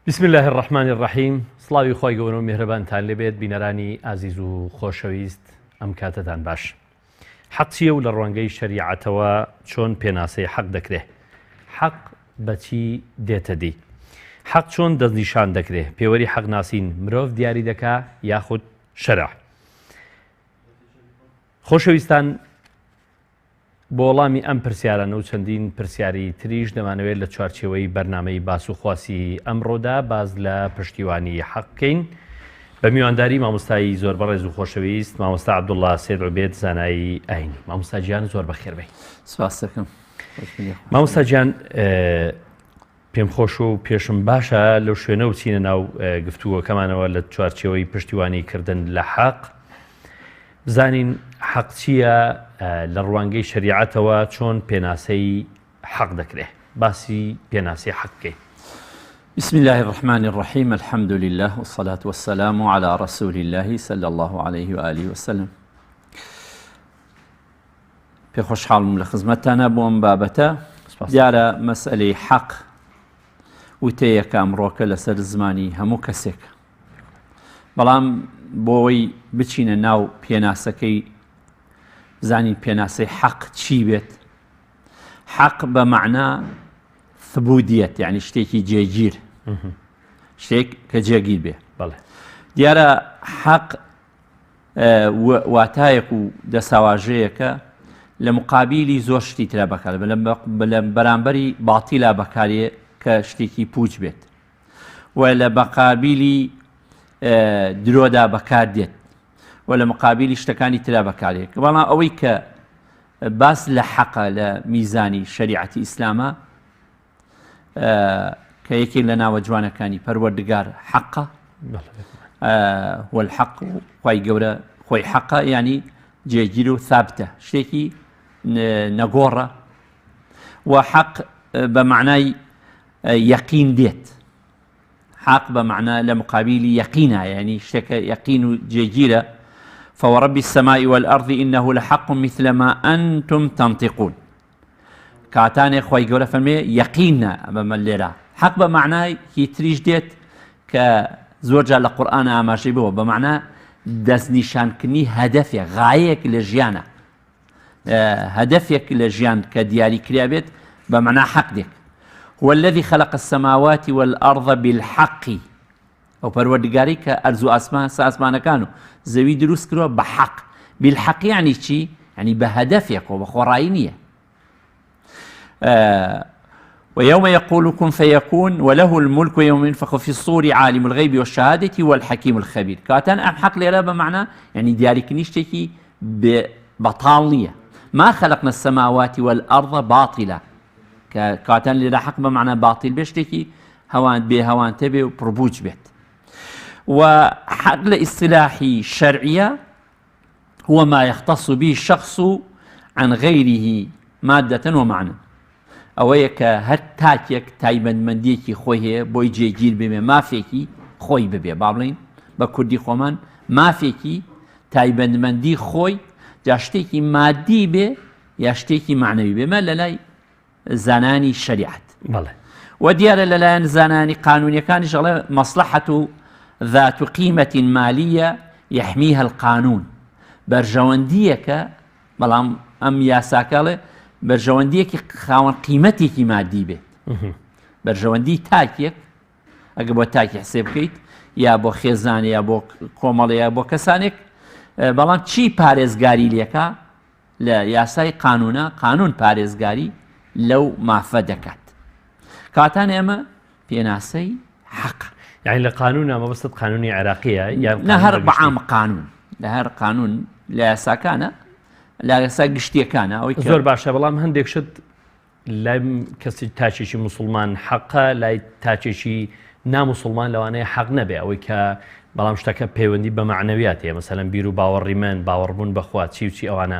بسم اللە الرحمن الرحیم سڵاوی خوای گەورە و میهرەبانتان لێبێت بینەرانی ئازیز و خۆشەویست ئەم کاتەتان باش حەق چییە و لە ڕوانگەی شەریعەتەوە چۆن پێناسەی حەق دەکرێ حەق بەچی دێتە دی حەق چۆن دەستنیشان دەکرێ پێوەری حەق ناسین مرۆڤ دیاری دەکا یاخود شەرع خۆشەویستان بۆ وەڵامی ئەم پرسیارانە و چەندین پرسیاری تریش دەمانەوێت لە چوارچێوەی بەرنامەی باس و خواسی ئەمڕۆدا باس لە پشتیوانی حەق بکەین بە میوانداری مامۆستای زۆر بەڕێز و خۆشەویست مامۆستا عەبدوڵڵا سید عوبێد زانایی ئاینی. مامۆستا گیان زۆر بەخێر بێی. سپاس دەکەم. مامۆستا گیان پێم خۆش و پێشم باشە لەو شوێنە و چینە ناو گفتوگۆکەمانەوە لە چوارچێوەی پشتیوانی کردن لە حەق بزانین حەق چییە لە ڕوانگەی شەریعەتەوە چۆن پێناسەی حەق دەکرێ باسی پێناسی حەق بکەین. بسم الله الرحمن الرحیم الحمد لله والصلاة والسلام على رسول الله صلى الله عليه وآله وسلم پێ خۆشحاڵم لە خزمەتتانە بۆ ئەم بابەتە دیارە مەسئلەی حەق وتەیەکە ئەمڕۆکە لەسەر زمانی هەموو کەسێکە بەڵام بۆەوەی بچینە ناو پێناسەکەی بزانین پێناسەی حەق چی بێت حەق بە مەعنا ثبودیەت یعنی شتێکی جێگیر شتێک کە جێگیر بێ دیارە حەق واتایەک و دەساواژەیەکە لە مقابلی زۆر شتی ترا بەکار لە بەرامبەری باتیلا بەکارێ کە شتێکی پوچ بێت و لە بەقابلی درۆدا بەکار دێت و لە مقابلی شتەکانی ترا بەکارێت بەڵام ئەوەی کە باس لە حەقە لە میزانی شەریعەتی ئیسلامە کە یەکێک لە ناوە جوانەکانی پەروەردگار حەقە والحەق خی گەورە خۆی حەقە ینی جێگیر و ثابتە شتێکی نەگۆڕە و حەق بە معنای یەقین دێت حەق بە مەعنا لە مقابیلی یەقینە یانی شتێکە یەقین و جێگیرە فورب السماء والأرض إنه لحق مثل ما أنتم تنطقون کاتانێ خی گەورە فەرمێ یەقینە ئەمە لێرە حەق بە معنای هیتریش دێت کە زۆر جار لە قورآن ئاماژەی بەوە بە معنا دەستنیشانکردنی هەدەفێک غایەک لە ژیانە هەدەفێک لە ژیان کە دیاری کرابێت بە مەعنا حەق دێک هو الذي خلق السماوات والأرض بالحق ئەو پەروەردگاری کە ئەرز و ئاسمان ئاسمانەکان و زەوی دروست کردوە بە حەق بالحق یعنی چی یعنی بە هەدەفێکەوە بە خۆڕایی نییە ويوم يقول كن فيكون وله الملك يوم ينفخ في الصور عالم الغيب والشهادة والحكيم الخبير کاتان ئەم حەق لێرە بەمعنى يعني دیاریکردنی شتێکی بەتاڵ نییە ما خلقنا السماوات والأرض باطلا کە کاتان لێرە حەق بەمعنى باطل بێ شتێکی هەوان بێ هەوانتە بێ و پڕبووچ بێت و حەق لە ئیستلاحی شەرعیە هو ما يختص به الشخص عن غيره مادة ومعنى ئەوەیە کە هەر تاکێک تایبەتمەندیەکی خۆی هەیە بۆی جێگیر ببێ مافێکی خۆی ببێ با بڵین بە کوردی خۆمان مافێکی تایبەتمەندی خۆی جا شتێکی مادی بێ یا شتێکی معنەوی بێمە لە لای زانانی شەریعەت بەڵێ. وە دیارە لەلایەن زانایانی قانونیەکانیش ئەڵێ مەسڵەحەت و ذات قیمە مالیە یحمیها القانون بەرژەوەندیەکە بەڵام ئەم یاساکە ئەڵێ بەرژەوەندیەکی خاوەن قیمەتێکی مادی بێت بەرژەوەندی تاکێک ئەگە بۆ تاکی حسێ بکەیت یا بۆ خێزان یا بۆ کۆمەڵە یا بۆ کەسانێک بەڵام چی پارێزگاری لێکا لە یاسای قانونا قانون پارێزگاری لەو مافە دەکات کاتان ئێمە پێناسەی حەقە. یانی لە قانونا مەبەستت قانونی عێراقیە یان نە هەر بەعام قانون لە هەر قانون لە یاساکانە لە یاسا گشتیەکانە ئەوەی زۆر باشە بەڵام هەندێک شت لای کەسی تاکێکی موسڵمان حەقە لای تاکێکی ناموسڵمان لەوانەیە حەق نەبێ ئەوەی کە بەڵام شتەکە پەیوەندی بە مەعنەویات هەیە مەسەلەن بیر و باوەڕی من باوەڕبوون بەخوا چی و چی ئەوانە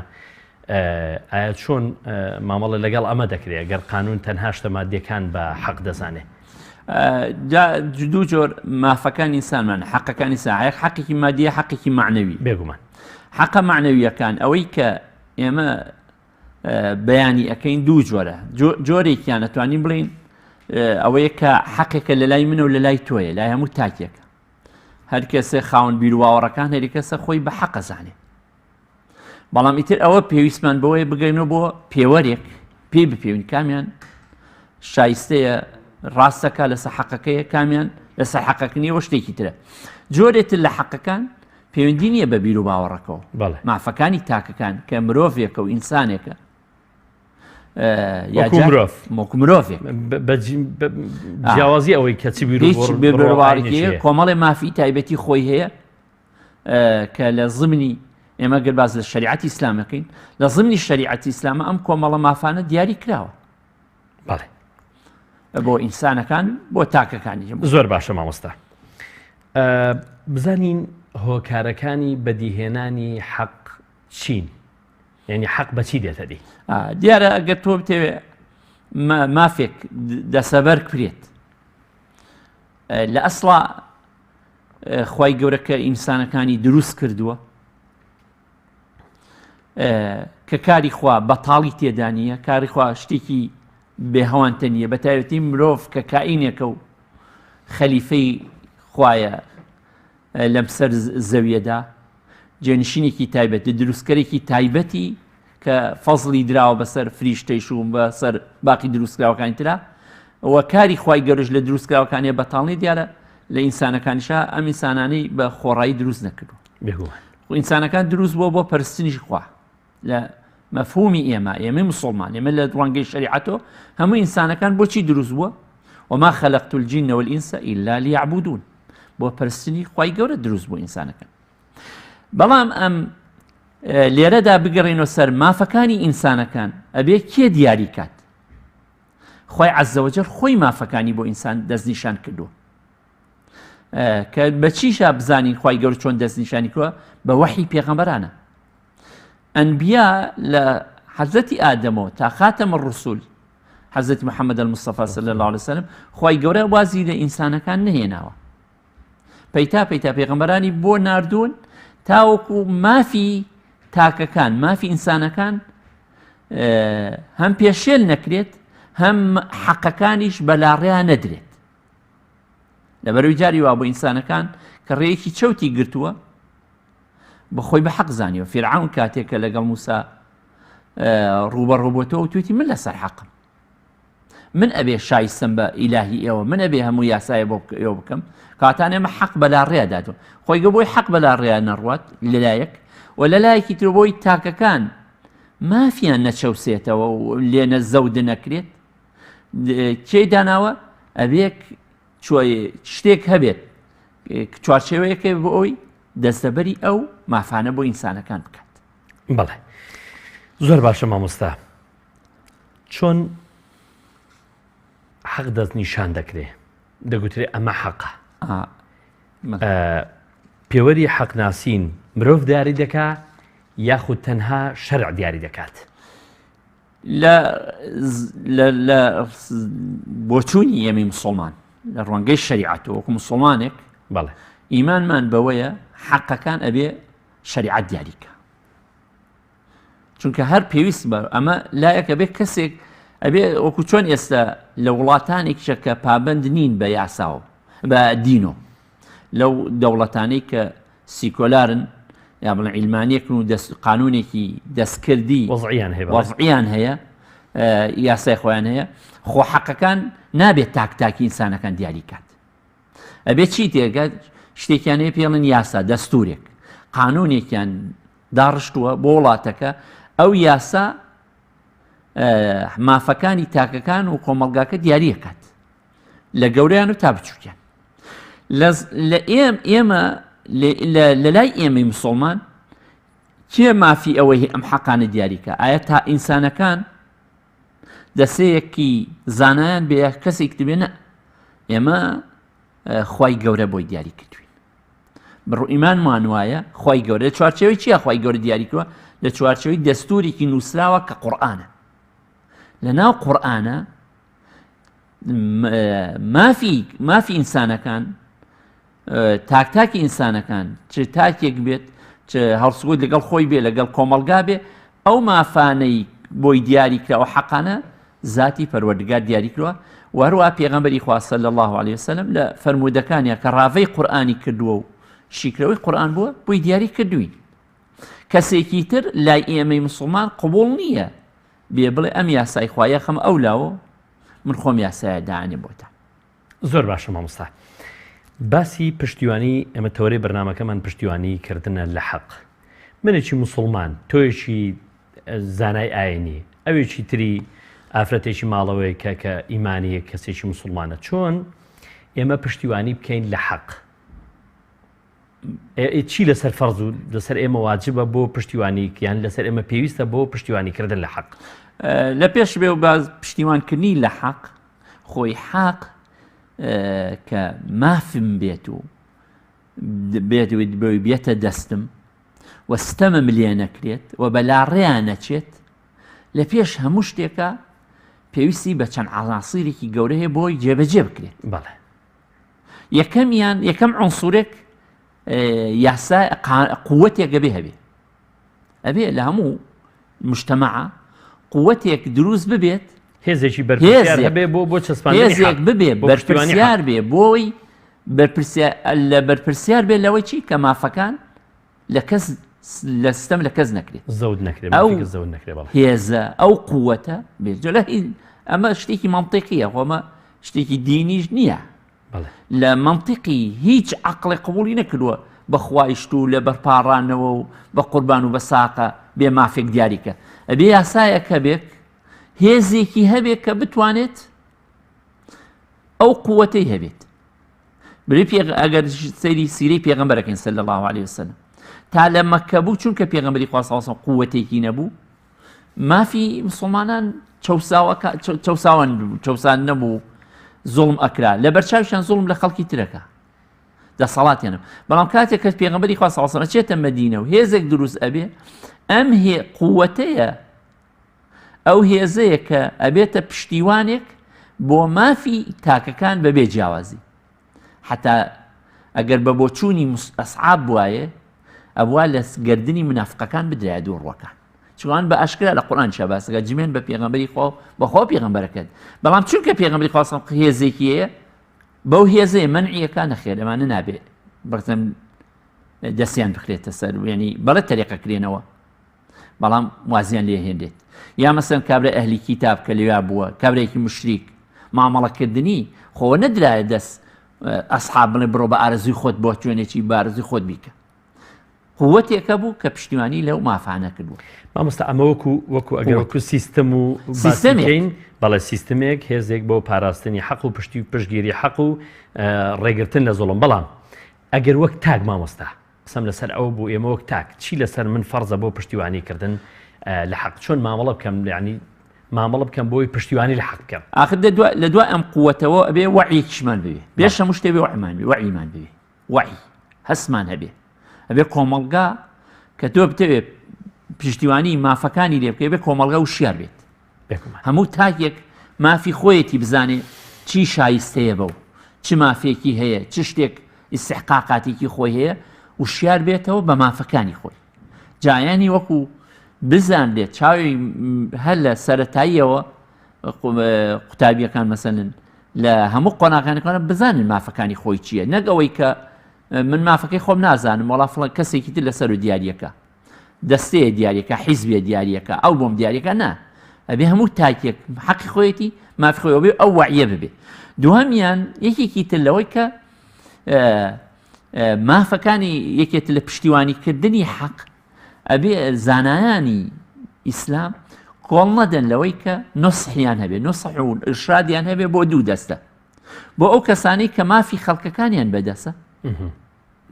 ئایا چۆن مامەڵە لەگەڵ ئەمە دەکرێت گەر قانون تەنها شتە مادیەکان بە حەق دەزانێ دوو جۆر مافەکان ئینسانمان حەقەکانی ساعەیەک حەقێکی مادیە حەقێکی معنەوی بێگومان حەقە معنەویەکان ئەوەی کە ئێمە بەیانی ئەکەین دوو جۆرە جۆرێکیان ئەتوانین بڵین ئەوەیە کە حەقێکە لە لای منە و لە لای تۆیە لای هەموو تاکێکە هەر کەسێ خاوەن بیرواوەڕەکان هەری کەسە خۆی بە حەقە زانێ بەڵام ئیتر ئەوە پێویستمان بەوەیە بگەینەوە بۆ پێوەرێک پێی بپێوین کامیان شایستەیە ڕاستەکە لەسەر حەقەکەیە کامیان لەسەر حەقەکە نییە شتێکی ترە جۆرێتر لە حەقەکان پەیوەندی نییە بە بیر و باوەڕەکەەوە مافەکانی تاکەکان کە مرۆڤێکە و ئینسانێکە مرۆڤ وەکو مرۆڤێک جیاوازی ئەوەی کە چی بیر کۆمەڵی مافی تایبەتی خۆی هەیە کە لە زمنی ئێمە گەر باز لە شریعەتی ئیسلامەکەین لە زمنی شریعەتی ئیسلامە ئەم کۆمەڵە مافانە دیاری کراوە بەڵێ بۆ ئینسانەکان بۆ تاکەکانی زۆر باشە مامۆستا بزانین هۆکارەکانی بەدیهێنانی حەق چین یعنی حەق بەچی دێتە دی دیارە ئەگەر تۆ بتەوێ مافێک دەسەبەر کرێت لە ئەسڵا خوای گەورە کە ئینسانەکانی دروست کردووە کە کاری خوا بەتاڵی تێدا نییە کاری خوا شتێکی بێهوانتە نییە بە تایبەتی مرۆڤ کە کائینێکە و خەلیفەی خوایە لەم سەر زەویەدا جێنشینێکی تایبەتی دروستکەرێکی تایبەتی کە فەزڵی دراوە بەسەر فریشتەیش و بەسەر باقی دروستکراوەکانی ترا و کاری خوای گەورەش لە دروستکراوەکانی بەتاڵ نیە دیارە لە ئینسانەکانیشا ئەم ئینسانانەی بە خۆڕایی دروست نەکردووە بێگومان خۆ ئینسانەکان دروست بووە بۆ پەرستنی خوا لە مەفهومی ئێمە ئێمەی مسلمان ئێمە لە ڕوانگەی شەریعەتەوە هەموو ئینسانەکان بۆچی دروست بووە وما خلقت الجن والإنس إلا ليعبدون بۆ پەرستنی خوای گەورە دروست بوو ئینسانەکان بەڵام ئەم لێرەدا بگەڕێینەوە سەر مافەکانی ئینسانەکان ئەبێ کێ دیاری کات خی عەزەوەجەل خۆی مافەکانی بۆ ئینسان دەستنیشان کردووە کە بەچیشا بزانین خی گەور چۆن دەستنیشانی کردووە بە وەحی پێغەمبەرانە ئەنبیا لە حەزەتی ئادەمەوە تا خاتەمە ڕسول حەزەتی محەممەد المستەفا صلی الله عليه وسلم خی گەورە وازی لە ئینسانەکان نهێناوە پەیتا پەیتا پێغەمبەرانی بۆ ناردوون تاوەکو مافی تاکەکان مافی ئینسانەکان هەم پێشێل نەکرێت هەم حەقەکانیش بەلاڕێیان نەدرێت لەبەرەوەی جاری وا بۆ ئینسانەکان کە ڕێیەکی چەوتی گرتووە بەخۆی بە حەق زانیوە فیرعون کاتێک کە لەگەڵ موسا ڕوبەڕوبەتەوە توێتی من لەسەر حەقم من ئەبێ شایستەم بە ئیلاهی ئێوە من ئەبێ هەموو یاسایە بۆ ئێوە بکەم کاتان ئێمە حەق بەلا ڕێ دادوە خۆی گە بۆی حەق بەلا ڕێ نەڕوات لەلایەک و لەلایەکی تر بۆی تاکەکان مافیان نەچەوسێتەوە و لێنە زەود نەکرێت کێی داناوە ئەبێک شتێک هەبێت چوارچێوەیەکە بۆ ئەوی دەستەبەری ئەو مافانە بۆ ئینسانەکان بکات بەڵێ زۆر باشە مامۆستا چۆن حەق دەستنیشان دەکرێ دەگوترێ ئەمە حەقە پێوەری حەقناسین مرۆڤ دیاری دەکا یاخود تەنها شەرع دیاری دەکات لە لە بۆچوونی ئێمەی مسلمان لە ڕوانگەی شەریعەتەوە وەکو مسلمانێک بەڵێ ئیمانمان بەوەیە حەقەکان ئەبێ شەریعەت دیاریکە چونکە هەر پێویست بە ئەمە لایەک ئەبێ کەسێک ئەبێ وەکو چۆن ئێستا لە وڵاتانێکیشە کە پابند نین بە یاساوە بە دینۆ لەو دەوڵەتانەی کە سیکۆلارن یا بڵێن عیلمانیەکن و دەست قانونێکی دەستکردی وەزعیان هەیە وەزعیان هەیە یاسای خۆیان هەیە خۆ حەقەکان نابێت تاک تاکی ئینسانەکان دیاری کات ئەبێ چی تێگات شتێکیان هەیە پێڵن یاسا دەستورێک قانونێکیان داڕشتووە بۆ وڵاتەکە ئەو یاسا مافەکانی تاکەکان و کۆمەڵگاکە دیاریەکات لە گەوریان و تا بچووکیان لە ئێم ئێمە لە لای ئێمەی مسلمان کێ مافی ئەوەی ئەم حەقانە دیاریکە ئایا تا ئینسانەکان دەسەیەکی زانایان بێ کەسێک دەبێ نە ئێمە خی گەورە بۆی دیاری کردوین بڕو ئیمانمان وایە خوای گەورە لە چوارچێوەی چیا خوای گەورە دیاری کردووە لە چوارچێوەی دەستورێکی نووسراوە کە قورئانە لە ناو قورئانە مافی مافی ئینسانەکان تاک تاکی ئینسانەکان چ تاکێک بێت چ هەڵسوکەوت لەگەڵ خۆی بێ لەگەڵ کۆمەڵگا بێ ئەو مافانەی بۆی دیاری کرا و حەقانە زاتی پەروەردگار دیاری کردووە و هەروەها پێغەمبەری خوا صلی اللە علیە وسلم لە فەرموودەکانیا کە ڕاڤەی قورئانی کردووە و شیکرەوەی قورئان بووە بۆی دیاری کردوین. کەسێکی تر لای ئێمەی مسوڵمان قبوڵ نییە بێ بڵێ ئەم یاسای خوا یەخەم ئەو لاوە من خۆم یاسایە دانێ بۆتان. زۆر باشە مامۆستا باسی پشتیوانی ئێمە تەوەرەی بەرنامەکەمان پشتیوانی کردنە لە حەق منێکی مسلمان تۆیەکی زانای ئاینی ئەوێکی تری ئافرەتێکی ماڵەوەی کە کە ئیمانیە کەسێکی مسلمانە چۆن ئێمە پشتیوانی بکەین لە حەق چی لەسەر فەرز و لەسەر ئێمە واجبە بۆ پشتیوانی یان لەسەر ئێمە پێویستە بۆ پشتیوانی کردن لە حەق؟ لە پێش بێ و باز پشتیوانکردنی لە حەق خۆی حەق کە مافم بێت و بێت بۆی بێتە دەستم و ستەمم لێ نەکرێت و بە لاڕێیان نەچێت لە پێش هەموو شتێکە پێویستی بە چەند عەناسیرێکی گەورە هەیە بۆی جێبەجێ بکرێت. بەڵێ. یەکەمیان یەکەم عنسورێک یاسا قوتێک ئەبێ هەبێ ئەبێ لە هەموو مجتەمەعە قوتێک دروست ببێت هێزێکی بەرپرسیار هەبێ بۆ بۆ چەسپاندنی هێزێک ببێ بەرپرسیار بێ بۆی لە بەرپرسیار بێ لەوەی چی کە مافەکان لە کەس لە ستەم لە کەس نەکرێت زەوت نەکرێت ئەو زەوت نەکرێت بەڵێ هێزە ئەو قووەتە بێت لە ئەمە شتێکی مەنتیقیە خۆمە شتێکی دینیش نییە لە مەنتیقی هیچ عەقڵێک قبوڵی نەکردووە بە خوایشت و لە بەرپاڕانەوە و بە قوربان و بە ساقە بێ مافێک دیاریکە ئەبێ یاسایەک هەبێت هێزێکی هەبێت کە بتوانێت ئەو قووەتەی هەبێت بری پێغ ئەگەر سەیری سیرەی پێغەمبەرەکەین صلی الله علیه وسلم تا لە مەککە بوو چونکە پێغەمبەری خوا صلی الله علیه وسلم قووەتێکی نەبوو مافی مسلمانان چەوساوەکە چەوساوان چەوسان نەبوو زوڵم ئەکرا لە بەرچاویشان زوڵم لە خەڵکی ترەکە دەسەڵاتیانە بەڵام کاتێک کە پێغەمبەری خوا صلی الله علیه وسلم چێتە مەدینە و هێزێک دروست ئەبێ ئەم هێ قووەتەیە ئەو هێزەیە کە ئەبێتە پشتیوانێک بۆ مافی تاکەکان بەبێ جیاوازی حتا ئەگەر بە بۆچوونی ئەسعاب بواێ ئەبوا لە گردنی منافقەکان بدرایە دوو ڕوەکان چوان بە ئاشکرا لە قورآن شا باسەکە جمێن بە پێغەمبەری خوا بەخوا پێغەمبەرەکەت بەڵام چونکە پێغەمبەری خوا سەڵ هێزێکی هەیە بەو هێزەیە مەنعیەکە نەخێر ئەمانە نابێ بەڵام دەستیان بخرێتە سەر وێنی بەڵێ تەریقە کرێنەوە بەڵام وازیان لێ هێنرێت یا مەسەن کابرای ئەهلی کیتاب کە لەویا بووە کابرایەکی مشریک مامەڵەکردنی خۆ نەدرایە دەست ئەسحاب بڵێ بڕۆ بە ئارەزوی خۆت بۆ چوێنێکی بارزی خۆت بیکە قوتێکە بوو کە پشتیوانی لەو مافانە کردووە. مامۆستا ئەمە وەکو وەکو ئەگەر وەکو سیستم و سیستمێکین بەڵێ سیستمێک هێزێک بۆ پاراستنی حەق و پشتی و پشتگیری حەق و ڕێگرتن لە زوڵم بەڵام ئەگەر وەک تاک مامۆستا قسەم لەسەر ئەوە بوو ئێمە وەک تاک چی لەسەر من فەرزە بۆ پشتیوانی کردن لە حەق چۆن مامەڵە بکەم یعنی مامەڵە بکەم بۆی پشتیوانی لە حەق بکەم ئاخر لە دوای ئەم قوتەوە ئەبێ وەعیەکیشمان بوێ بێش هەموو شتێ بێ وەعیمان بێ وەعیمان بوێ وەعی هەستمان هەبێ ئەبێ کۆمەڵگا کە تۆ بتەوێ پشتیوانی مافەکانی لێ بکەی بێ کۆمەڵگا وشیار بێت هەموو تاکێک مافی خۆیەتی بزانێ چی شایستەیە بەو چ مافێکی هەیە چ شتێک ئیسحقاقاتێکی خۆی هەیە وشیار بێتەوە بە مافەکانی خۆی جایانی وەکو بزانرێت چاوی هەر لە سەتاییەوە قوتابیەکان مەسەلەن لە هەموو قۆناغانی خۆیان بزانن مافەکانی خۆی چییە نەک ئەوەی کە من مافەکەی خۆم نازانم وەڵا فڵان کەسێکی تر لەسەر و دیاریەکە دەستەیە دیاریەکە حیزبێ دیاریەکە ئەو بۆم دیاریەکە نا ئەبێ هەموو تاکێک حەقی خۆیەتی مافی خۆی بێ ئەو وعیە ببێ دوهەمیان یەکێکی تر لەوەی کە مافەکانی یەکێت لە پشتیوانیکردنی حەق ئەبێ زانایانی ئیسلام کۆڵ نەدەن لەوەی کە نوسحیان هەبێ نوسح و ئرشادیان هەبێ بۆ دوو دەستە بۆ ئەو کەسانەی کە مافی خەڵکەکانیان بەدەسە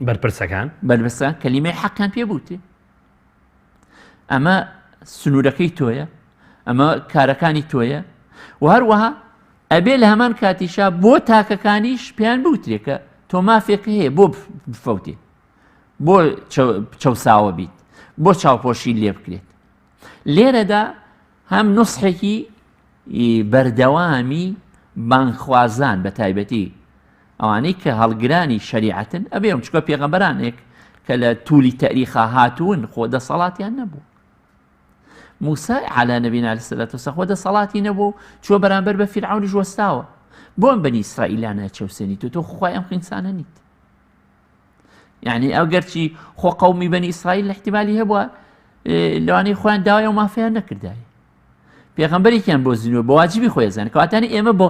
بەرپرسەکان بەرپرسە کەلیمەی حەقیان پێ بوتێ ئەمە سنوورەکەی تۆیە ئەمە کارەکانی تۆیە و هەروەها ئەبێ لە هەمان کاتیشا بۆ تاکەکانیش پێیان بوترێ کە تۆ مافێک هەیە بۆ بفەوتێ بۆ چەوساوە بیت بۆ چاوپۆشی لێ بکرێت لێرەدا هەم نوسحێکی بەردەوامی بانگخوازان بە تایبەتی ئەوانەی کە هەڵگرانی شەریعەتن ئەبێ ئەم چکە پێغەمبەرانێک کە لە تولی تەریخا هاتوون خۆ دەسەڵاتیان نەبوو. موسا علی نبینا علیە الصلوة والسلام خۆ دەسەڵاتی نەبوو و چووە بەرامبەر بە فیرعەونیش وەستاوە. بۆ ئەم بەنی ئیسرائیلانە چەوسێنیت و تۆ خوای ئەم ئینسانە نیت؟ یعنی ئەگەرچی خۆ قەومی بەنی ئیسرائیل احتیمالی هەبووە لەوانەیە خۆیان داوای ئەو مافیان نەکردایە. پێغەمبەرێکیان بۆ زینوە بە واجبی خۆی زانێت کەواتانی ئێمە بۆ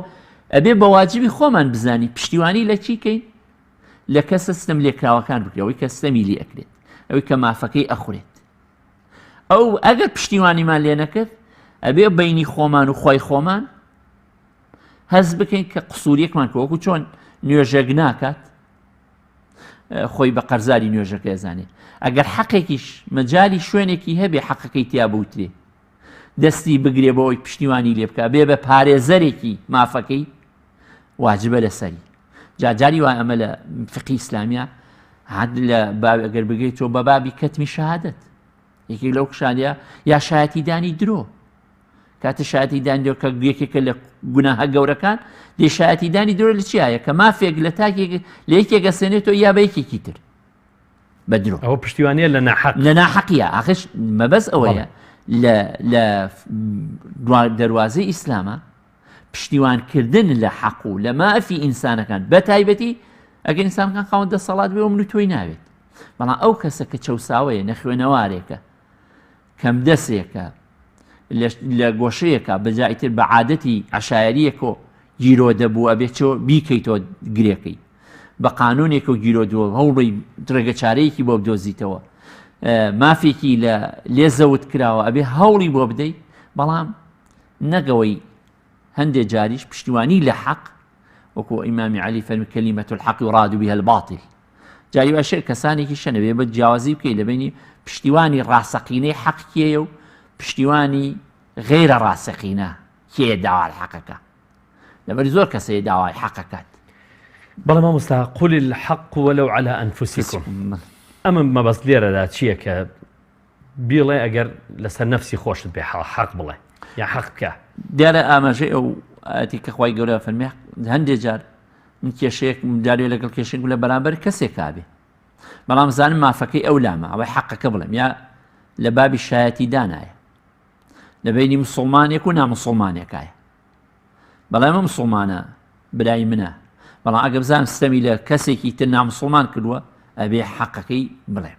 ئەبێ بە واجبی خۆمان بزانین پشتیوانی لە چی کەین لە کەسە ستەم لێکراوەکان بکرێت ئەوەی کە ستەمی لێ ئەکرێت ئەوەی کە مافەکەی ئەخورێت ئەو ئەگەر پشتیوانیمان لێ نەکرد ئەبێ بینی خۆمان و خی خۆمان هەست بکەین کە قسووریەکمان کە وەکو چۆن نوێژێک ناکات خۆی بە قەرزاری نوێژەکە زانێ ئەگەر حەقێکیش مەجای شوێنێکی هەبێ حەقەکەی تیا بوترێ دەستی بگرێ بۆ ئەوی پشتیوانی لێ بکە بێ بە پارێزەرێکی مافەکەی واجبە لەسەری جا جاری وای ئەمە لە فقی ئیسلامیە هەد لە باوی ئەگەر بگەیتەوە بە بابی کەتمی شەهادەت یەکێک لەو کشانە یا شایەتیدانی درۆ کاتە شایەتیدان درۆ کە یەکێکە لە گوناهە گەورەکان دێ شایەتیدانی درۆ لە چیایە کە مافێک لە تاکێک لە یەکێک ئەسێنێتەوە یا بە یەکێکی تر بە درۆ ئەوە پشتیوانیە لە ناحەق لە ناحەقیە ئاخش مەبەست ئەوەیە لە لە دەروازەی ئیسلامە پشتیوان کردن لە حەق و لە مافی ئینسانەکان بە تایبەتی ئەگەر ئینسانەکان خاوەن دەسەڵات بێ و من و تۆی ناوێت بەڵام ئەو کەسە کە چەوساوەیە نەخوێنەوارێکە کەم دەسێکە لە گۆشەیەکە بەجایتر بە عادەتی عشایەریەکۆ گیرۆدە بوو ئەبێ چۆ بیکەیتەوە گرێکەی بە قانونێک و گیرۆدووە هەوڵی ڕێگە چارەیەکی بۆ بدۆزیتەوە مافێکی لە لێ زەوت کراوە ئەبێ هەوڵی بۆ بدەیت بەڵام نەک ئەوەی هەندێ جاریش پشتیوانی لە حەق وەکو ئیمامی عەلی فەرمی کلمة الحق یراد بها الباطل جاری واشە کەسانێکی شەنەوێ بە جیاوازی بکەی لە بینی پشتیوانی ڕاستەقینەی حەق کێیە و پشتیوانی غیرە ڕاستەقینە کێ داوای حەقەکە لەبەر زۆر کەسەیە داوای حەقەکات بەڵێ مامۆستا قل الحق ولو على أنفسكم ئەمە مەبەست لێرەدا چییە کە بیڵێ ئەگەر لەسەر نەفسی خۆشت بێ حەق بڵێ یا حەق بکە. دیارە ئاماژەی ئەو ئاەتی کە خوای گەورە فەرمی هەندێ جار من کێشەیەک جارێ لەگەڵ کێشێک لە بەرامبەر کەسێکا بێ بەڵام زانم مافەکەی ئەو لامە ئەوەی حەقەکە بڵێم یا لە بابی شایەتی دانایە لە بینی مسلمانێک و نامسلمانێکایە بەڵێ ئەمە مسلمانە برای منە بەڵام ئەگە بزانم ستەمی لە کەسێکی تر نامسلمان کردووە ئەبێ حەقەکەی بڵێم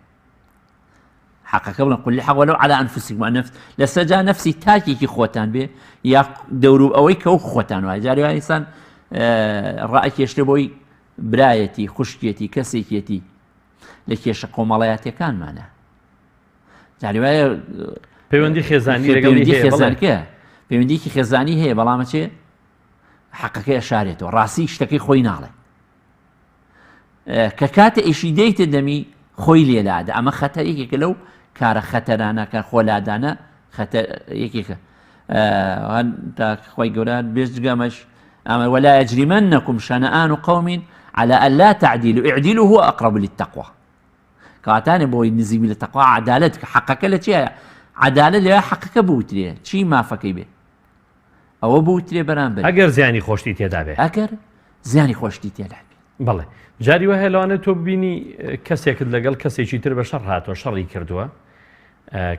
حەقەکە بڵێن قل الحق ولو على انفسكم نفس لەسەر جا نفسی تاکێکی خۆتان بێ یا دەورو ئەوەی کە وەک خۆتان وایە جاری وایە ئینسان ڕائکێشتە بۆی برایەتی خوشکێتی کەسێکێتی لە کێشە کۆمەڵایەتەکانمانە جاری وایە پەیوەندی خێزانی لەگەڵی پەیوەندی خێزانکە پەیوەندیکی خێزانی هەیە بەڵامە چێ حەقەکەی ئەشارێتەوە ڕاستی شتەکەی خۆی ناڵێ کە کاتە ئیشی دێیتە دەمی خۆی لێلادە ئەمە خەتەر یەکێکە لەو کارە خەتەرانە کە خۆلادانە خەتەر یەکێکە خۆی گەورە بێژگەمەش ئەمە ولا يجرمنكم شنآن قوم على ألا تعدلوا اعدلوا هو أقرب للتقوى کەواتانێ بۆی نزیک لە تەقوا عدالت کە حەقەکە لە چیە عدالت لە حەقەکە بوترێ چی مافەکەی بێ ئەوە بوترێ بەرامبەر. ئەگەر زیانی خۆشتی تێدا بێ. ئەگەر زیانی خۆشتی تێدا بێ. بەڵێ جاری وایە لەوانەیە تۆ ببینی کەسێکت لەگەڵ کەسێکی تر بە شەڕ هاتووە شەڕی کردووە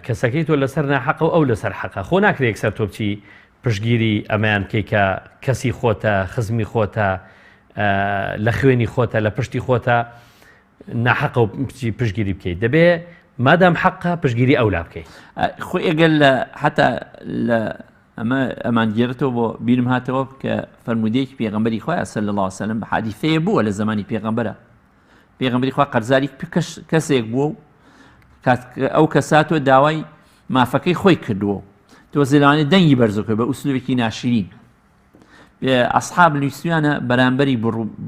کەسەکەی تۆ لەسەر ناحەقە و ئەو لەسەر حەقە خۆ ناکرێ یەکسەر تۆ بچی پشگیری ئەمەیان بکەی کە کەسی خۆتە خزمی خۆتە لە خوێنی خۆتە لە پشتی خۆتە ناحەقە و بچی پشگیری بکەیت دەبێ مادام حەقە پشگیری ئەولا بکەیت. خۆ ئێگەر لە حتا لە ئەمە ئەمان گێرتەوە بۆ بیرم هاتەوە کە فەرموودەیەکی پێغەمبەری خوایە صلی الله علیه وسلم حادیثەیە بووە لە زمانی پێغەمبەرە پێغەمبەری خوا قەرزاری کەسێک بووە و ئەو کەساتۆ داوای مافەکەی خۆی کردووە تۆ زلانی دەنگی بەرزەکە بە ئوسلوبێکی ناشرین ئەسحاب نووسویانە بەرامبەری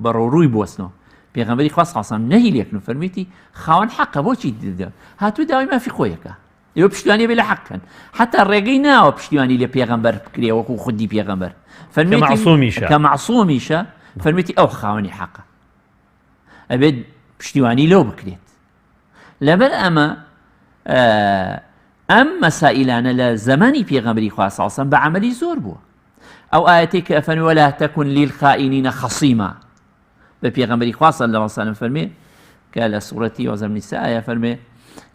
بەڕۆڕووی بوەستنەوە پێغەمبەری خوا صلی الله نەهی لێکن و فەرمیتی خاوەن حەقە بۆچی هاتوو داوای مافی خۆیەکە ئێوە پشتیوانی بێ لە حەق کەن حتا ڕێگەی ناوە پشتیوانی لە پێغەمبەر بکرێ وەکو خودی پێغەمبەر فەرمیتی معصومیشە کە معصومیشە فەرمیتی ئەو خاوەنی حەقە ئەبێت پشتیوانی لەو بکرێت لەبەر ئەمە ئەم مەسائیلانە لە زەمانی پێغەمبەری خوا صلی الله بە عەمەلی زۆر بووە ئەو ئاەتێک کە ئەفەرمی ولا تكن للخائنين خصيما بە پێغەمبەری خوا صلی الله علیه وسلم فەرمی کە لە سوڕەتی وەزەم نیسا ئایا فەرمێ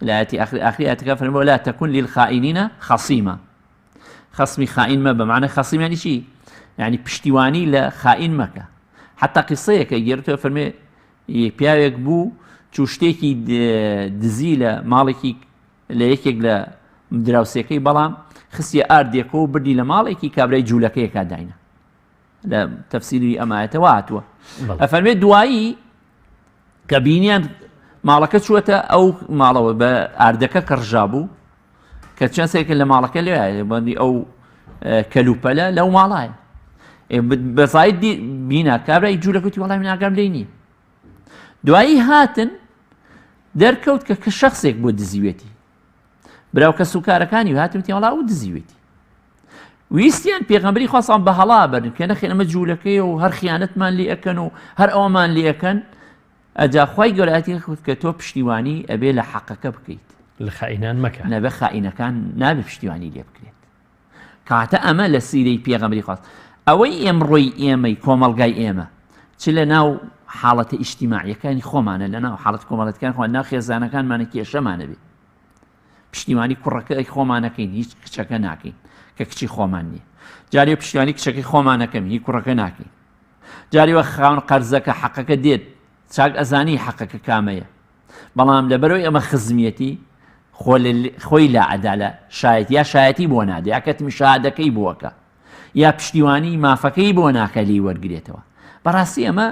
لە ئاەتی ئاخری ئاخری ئاەتەکە فەرمی ولا تكن للخائنين خصيما. خەسمی خائین مەبە معنی خەسیم یعنی چی یعنی پشتیوانی لە خائین مەکە حتا قسەیەکە گێرتەوە فەرمێ پیاوێک بوو چوو شتێکی دزی لە ماڵێکی لە یەکێک لە دراوسێکەی بەڵام خستیە ئاردێکەوە و بردی لە ماڵێکی کابرای جوولەکەیەکا داینا لە تەفسیری ئەمایەتەوە هاتووە ئەفەرمێ دوایی کە بینیان ماڵەکە چووەتە ئەو ماڵەوە بە ئاردەکە کەڕژا بوو کە چەند سێکە لە ماڵەکە لێ بەندی ئەو کەلوپەلە لەو ماڵایە بەزای بینا کابرای جوولەکەتی وەڵای من ئاگام لێ نییە دوایی هاتن دەرکەوت کە کە شخصێک بۆ دزیوێتی براو کە سوکارەکانی هاتم تێوەڵا ئەو دزیوێتی ویستیان پێغەمبەری خوا سەڵام بە هەڵا بەرن کە نەخێر ئەمە جوولەکەیە و هەر خیانەتمان لێ ئەکەن و هەر ئەوەمان لێ ئەکەن ئەجا خوای گەورەتی خود کە تۆ پشتیوانی ئەبێ لە حەقەکە بکەیت لە خائینان مەکە نەبێ خائینەکان نابێ پشتیوانی لێ بکرێت کاتە ئەمە لە سیرەی پێغەمبەری خواست ئەوەی ئێمڕۆی ئێمەی کۆمەڵگای ئێمە چ لە ناو حاڵەتە ئیجتیماعیەکانی خۆمانە لە ناو حاڵەت کۆمەڵەتەکان خۆ ناو خێزانەکانمانە کێشەمانە بێ پشتیوانی کوڕەکەی خۆمان نەکەین هیچ کچەکە ناکەین کە کچی خۆمان نییە جارێ پشتیوانی کچەکەی خۆمان نەکەم هی کوڕەکە ناکەین جاری وە خاون قەرزەکە حەقەکە دێت چاک ئەزانی حەقەکە کامەیە بەڵام لەبەرەوەی ئەمە خزمیەتی خۆی لا ئەدا لە شایەت یا شایەتی بۆ نادە یا کەتمی شادەکەی بۆکە یا پشتیوانی مافەکەی بۆ ناکە لی وەرگێتەوە بەڕاستی ئەمە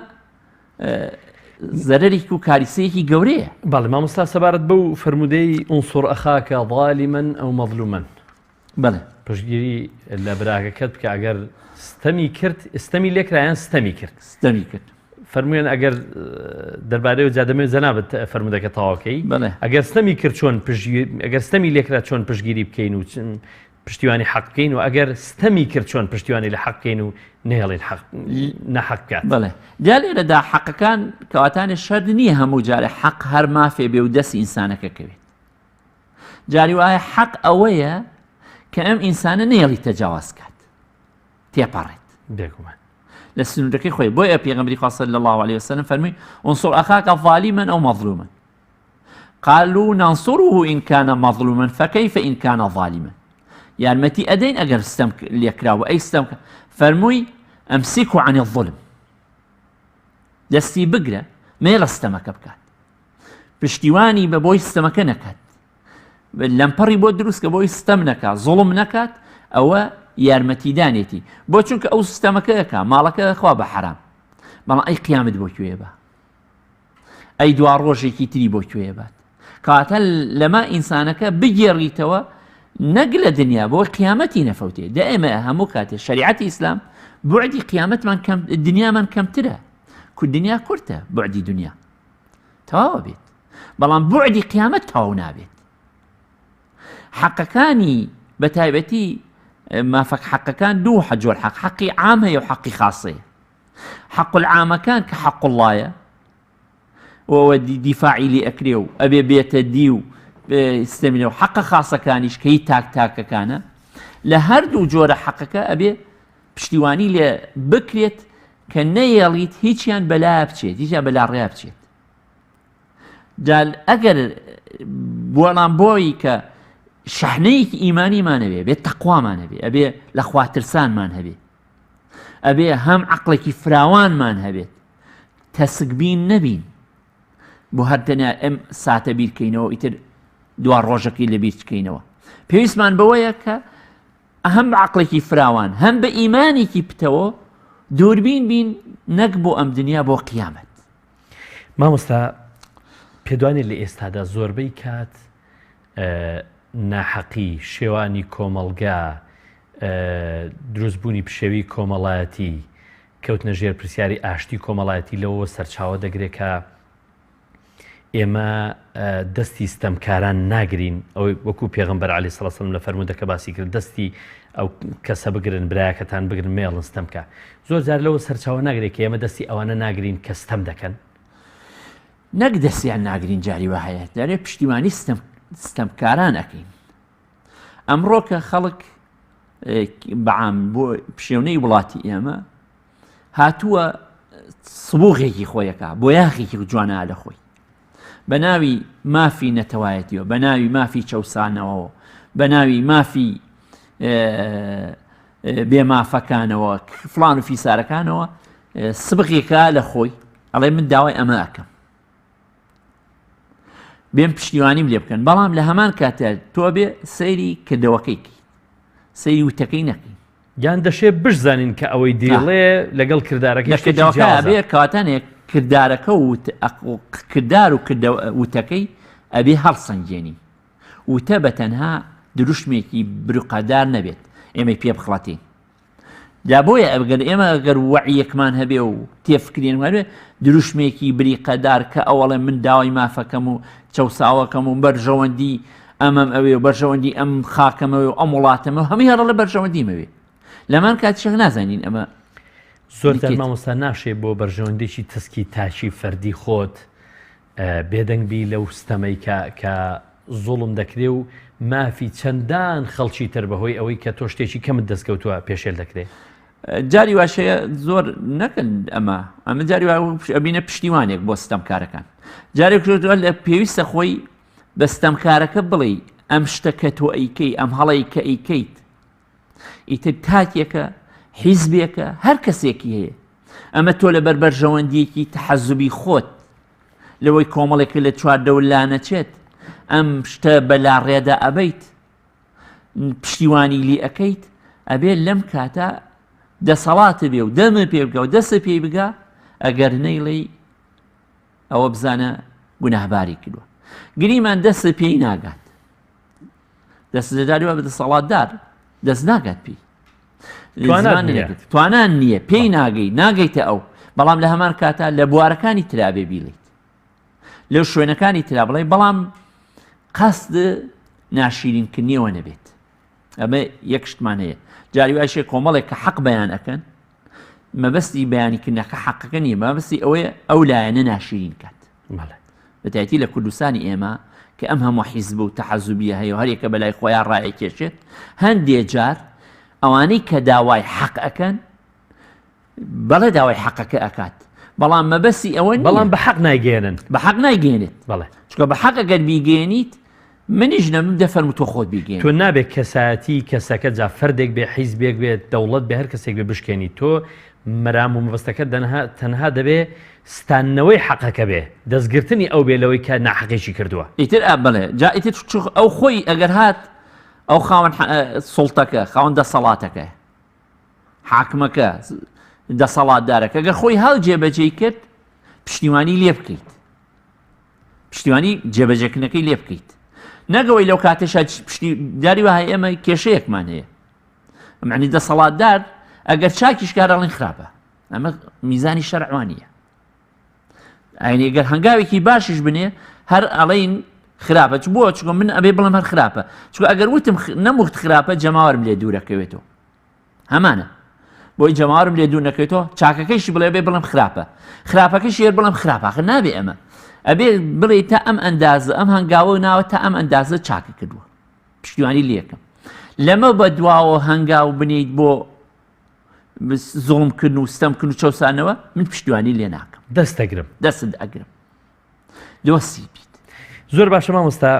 زەرەرێک و کاریسەیەکی گەورەیە. بەڵێ مامۆستا سەبارەت بەو فەرموودەی انصر اخاک ظالما او مظلوما بەڵێ پشتگیری لە براکەکەت بکە ئەگەر ستەمی کرد ستەمی لێکرا یان ستەمی کرد ستەمی کرد فەرموویان ئەگەر دەربارەی و جادەمێ جەنابت فەرموودەکە تەواوکەی بەڵێ ئەگەر ستەمی کرد چۆن پشتگیری ئەگەر ستەمی لێکرا چۆن پشتگیری بکەین و پشتیوانی حەق بکەین و ئەگەر ستەمی کرد چۆن پشتیوانی لە حەق بکەین و نەهێڵین حەق ناحەق بکات. بەڵێ جا لێرەدا حەقەکان کەواتانێ شەرت نییە هەموو جارێ حەق هەر مافێ بێ و دەست ئینسانەکە کەوێت جاری وایە حەق ئەوەیە کە ئەم ئینسانە نەیەڵی تەجاواز کات تێپەڕێت بێگومان لە سنوورەکەی خۆی بۆیە پێغەمبەری خوا صلی الله علیه وسلم فەرمووی انصر اخاک ظالما او مظلوما قالوا ننصره إن كان مظلوما فكيف إن كان ظالما یارمەتی ئەدەین ئەگەر ستەم لێکراوە ئەی ستەم فەرمووی ئەمسیک عن الظلم دەستی بگرە مێڵە ستەمەکە بکات پشتیوانی بە بۆی ستەمەکە نەکات لەمپەڕی بۆ دروست کە بۆی ستەم نەکات زوڵم نەکات ئەوە یارمەتیدانێتی بۆ چونکە ئەو ستەمەکەەکە ماڵەکە خوا بە حرام بەڵام ئەی قیامت بۆ کوێ بە ئەی دوا ڕۆژێکی تری بۆ کوێ بات کەواتە لەمە ئینسانەکە بگێڕیتەوە نەک لە دنیا بۆ قیامەتی نەفەوتێ دە ئێمە هەموو کاتێ شریعەتی ئیسلام بعدی قیامەتمان کەم دنیامان کەمترە کو دنیا کورتە بعدی دنیا تەواوە بێت بەڵام بعدی قیامەت تەواو نابێت حەقەکانی بە تایبەتی مافەک حەقەکان دوو حەجۆر حەق حەقی عام هەیە و حەقی خاصەیە حەق العامەکان کە حەق اللەیە و دیفاعی لێ ئەکرێ و ئەبێ بێتە دی و ستەمینە و حەقە خاصەکانیش کە هی تاک تاکەکانە لە هەردوو جۆرە حەقەکە ئەبێ پشتیوانی لێ بکرێت کە نەیەڵیت هیچیان بەلا بچێت هیچیان بەلا ڕێ بچێت جا ئەگەر بۆڵام بۆی کە شەحنەیەکی ئیمانیمان هەبێ بێت تەقوامان هەبێ ئەبێ لە خواترسانمان هەبێ ئەبێ هەم عەقڵێکی فراوانمان هەبێت تەسکبین نەبین بۆ هەر تەنیا ئەم ساتە بیرکەینەوە ئیتر دوا ڕۆژەکەی لە بیر بکەینەوە پێویستمان بەوەیە کە هەم بە عەقڵێکی فراوان هەم بە ئیمانێکی پتەوە دووربین بین نەک بۆ ئەم دنیا بۆ قیامەت. مامۆستا پێدوانێ لە ئێستادا زۆربەی کات ناحەقی، شێوانی کۆمەڵگا، دروستبوونی پشێوی کۆمەڵایەتی، کەوتنە ژێر پرسیاری ئاشتی کۆمەڵایەتی لەوەوە سەرچاوە دەگرێت کە ئێمە دەستی ستەمکاران ناگرین ئەوەی وەکو پێغمبەر علی سڵسلم لە فەرمودەکە باسی کرد دەستی ئەو کەسە بگرن برایەکەتان بگرن مێڵن ستەمکە زۆر جار لەوە سەرچاوە ناگرێت کە ئێمە دەستی ئەوانە ناگرین کە ستەم دەکەن نەک دەستیان ناگرین جاری وا هەیە دەرێ پشتیوانی ستەم ستەمکاران ئەکەین ئەمڕۆ کە خەڵک بەعام بۆ پشێونەی وڵاتی ئێمە هاتووە سبوغێکی خۆیەکە بۆ یاخێکی جوانە لە خۆی بە ناوی مافی نەتەوایەتیەوە بە ناوی مافی چەسانەوەەوە بە ناوی مافی بێمافەکانەوە فلان و فیسارەکانەوە سبغێکە لە خۆی ئەڵێ من داوای ئەمە ئەکەم بێم پشتیوانیم لێ بکەن بەڵام لە هەمان کاتە تۆ بێ سەیری کردەوەکەی کەیت سەیری وتەکەی نەکەی یان دەشێ بشزانین کە ئەوەی دیڵێ لەگەڵ کردارەکەی شتێکی جیاوازە. بێ کەواتانێک کردارەکە و کردار و وتەکەی ئەبێ هەڵسەنگێنی وتە بە تەنها دروشمێکی بروقەدار نەبێت ئێمەی پێ بخڵەتین جا بۆیە ئەگەر ئێمە ئەگەر وەعیەکمان هەبێ و تێفکرین هەبێ دروشمێکی بریقەدار کە ئەوەڵێ من داوای مافەکەم و چەساوەکەم و بەرژەوەندی ئەمەم ئەوێ و بەرژەوەندی ئەم خاکەمەوێ و ئەم وڵاتەمە هەمووی هەڕڵە بەرژەوەندیمەوێ لەمان کاتیشێک نازانین ئەمە زۆر مامۆستا ناشێ بۆ بەرژەوەندێکی تەسکی تاکی فەردی خۆت بێدەنگ بی لەو ستەمەی کە کە زوڵم دەکرێ و مافی چەندان خەڵکی تر بەهۆی ئەوەی کە تۆ شتێکی کەمت دەستکەوتووە پێشێل دەکرێ. جاری واش هەیە زۆر نەکەن ئەمە ئەمە جاری وا ئەبینە پشتیوانێک بۆ ستەمکارەکان جارێک لە پێویستە خۆی بە ستەمکارەکە بڵێ ئەم شتە کە تۆ ئەیکەی ئەم هەڵەی کە ئەیکەیت ئیتر تاکێکە حیزبێکە هەر کەسێکی هەیە ئەمە تۆ لەبەر بەرژەوەندیەکی تەحەزوبی خۆت لەوەی کۆمەڵێک لە چواردەور لانەچێت ئەم شتە بە لاڕێدا ئەبەیت پشتیوانی لی ئەەکەیت ئەبێ لەم کاتە دەسەڵات بێ و دەمە پێ بگە و دەستە پێی بگا ئەگەر نەیڵێی ئەوە بزانە گوناهباری کردووە گریمان دەستە پێی ناگات دەست دەداری بە دەسەڵاتدار دەست ناگات پێی توانان نییە پێی ناگەی ناگەیتە ئەو بەڵام لە هەمان کاتا لە بوارەکانی ترابێ بیڵیت لەو شوێنەکانی ترا بڵێ بەڵام قەست ناشیرینکردنیەوە نەبێت ئەمە یەک شتمان هەیە جاری وایشێ کۆمەڵێک کە حەق بەیان ئەەکەن مەبەستی بەیانیکردنەکە حەقەکە نییە مەبەستی ئەوەیە ئەو لایەنە ناشیرین کات بەتایبەتی لە کوردستانی ئێمە کە ئەم هەموو حیزب و تەحەزوبیە هەیە و هەرێکە بەلای خۆیان ڕایەکێشێت هەندێ جار ئەوانەی کە داوای حەق ئەکەن بەڵێ داوای حەقەکە ئەکات بەڵام مەبەستی ئەوە بەڵام بە حەق نایگەێنن بە حەق نایگەێنێت بەڵێ چونکە بە حەق ئەگەر بیگەێنیت منیش نەبم دەفەرموو تۆ خۆت بیگەێنی. تۆ نابێت کەسایەتی کەسەکە جا فەردێک بێ حیزبێک بێت دەوڵەت بێ هەر کەسێک بێ بشکێنی تۆ مەرام و مەبەستەکەت دەنها تەنها دەبێ ستاندنەوەی حەقەکە بێ دەستگرتنی ئەو بێ لەوەی کە ناحەقێکی کردووە. ئیتر ئا بەڵێ جا ئیتر چ ئەو خۆی ئەگەر هات ئەو خاوەن سوڵتەکە خاوەن دەسەڵاتەکە حاکمەکە دەسەڵاتدارەکە گەر خۆی هاو جێبەجێی کرد پشتیوانی لێ بکەیت پشتیوانی جێبەجێکردنەکەی لێ بکەیت نەگەوەی لەو کاتێشا پشتی جاری وە هەیە ئێمە کێشەیەکمان هەیە معنی دەسەڵاتدار ئەگەر چاکیش کارەڵین خراپە ئەمە میزانی شەرعوانیە ئاینی گەر هەنگاوێکی باشیش بنێ هەر ئەڵین خراپە چ بۆ چکۆ من ئەبێ بڵم هەر خراپە چکە ئەگەر وتم نەموخت خراپە جەماوەرم لێ دوورەکەوێتەوە هەمانە بۆی جەماوەرم لێ دوور نەکەوێتەوە چاکەکەیشی بڵێ بێ بڵێم خراپە خراپەکەشی هەر بڵێم خراپە آخر نابێ ئەمە ئەبێ بڵێ تا ئەم ئەندازە ئەم هەنگاوە ناوە تا ئەم ئەندازە چاکە کردووە پشتیوانی لێکم لەمە بە دواوە هەنگاو بنیت بۆ زوڵمکردن و ستەمکردن و چەوسانەوە من پشتیوانی لێ ناکەم دەست دەگرم دەستت ئەگرم دۆستی بیت زۆر باشە مامۆستا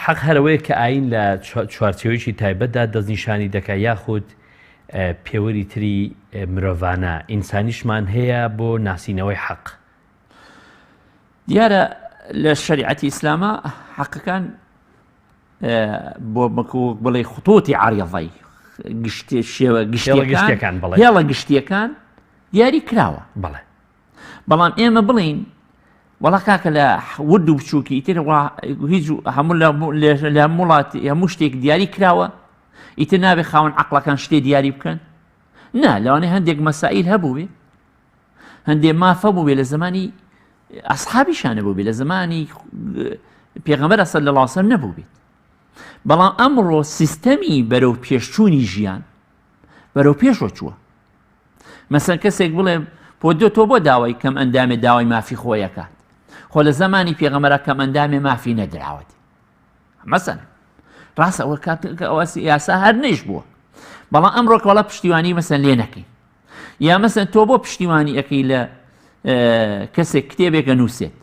حەق هەر ئەوەیە کە ئایین لە چوارچێوەیەکی تایبەتدا دەستنیشانی دەکا یاخود پێوەری تری مرۆڤانە، ئینسانیشمان هەیە بۆ ناسینەوەی حەق؟ دیارە لە شەریعەتی ئیسلاما حەقەکان بۆ بەکووک بڵێ خطوطی عریضەی گشتی شێوە گشتیەکان بڵێ هێڵە گشتیەکان دیاری کراوە بەڵێ بەڵام ئێمە بڵین وەڵا کاکە لە ورد و بچووکی ئیتر هیچ هەموو لە هەموو وڵات هەموو شتێک دیاری کراوە ئیتر نابێ خاوەن عقلەکان شتێ دیاری بکەن نا لەوانەیە هەندێک مەسائیل هەبوو هەندێک مافە بوو بێ لە زمانی ئەسحابیشانە بوو بێ لە زمانی پێغەمبەر ئەسەر لە ڵاسەر نەبوو بێت بەڵام ئەمڕۆ سیستەمی بەرەو پێشچوونی ژیان بەرەو پێشوە چووە مەسەن کەسێک بڵێ پۆدۆ تۆ بۆ داوای کەم ئەندامێ داوای مافی خۆیەکات خۆ لە زمانی پێغەمەرا کەم ئەندامێ مافی نەدراوەت مەسەن ڕاستە ئەوە کات ئەوە یاسا هەر نەیش بووە بەڵام ئەمڕۆ کۆڵە پشتیوانی مەسەن لێ نەکەین یا مەسەن تۆ بۆ پشتیوانی ئەەکەی لە کەسێک کتێبێکە نووسێت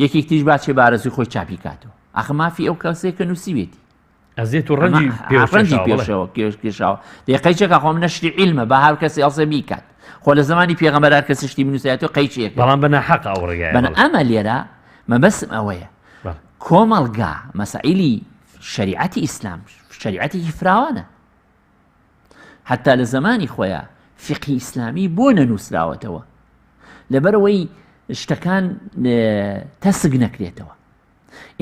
یەکێک تیش باچێ بارەزوی خۆی چاپی کاتەوە ئەخ مافی ئەو کەسێک کە نووسیوێتی. ئەزیەت و ڕەنجی ڕەنجی پێشەوە کێش کێشاوە دەی قەیچەکە خۆم نەشری عیلمە بە هەر کەسی ئەڵسێ بیکات خۆ لە زمانی پێغەمبەر هەر کەسی شتی بنووسێت و قەیچێک بەڵام بە ناحەق ئەو ڕێگایە بەڵام ئەمە لێرە مەبەستم ئەوەیە کۆمەڵگا مەسائیلی شەریعەتی ئیسلام شەریعەتێکی فراوانە حتا لە زمانی خۆیان فقهی ئیسلامی بۆ نەنووسراوەتەوە لەبەرەوەی شتەکان تەسک نەکرێتەوە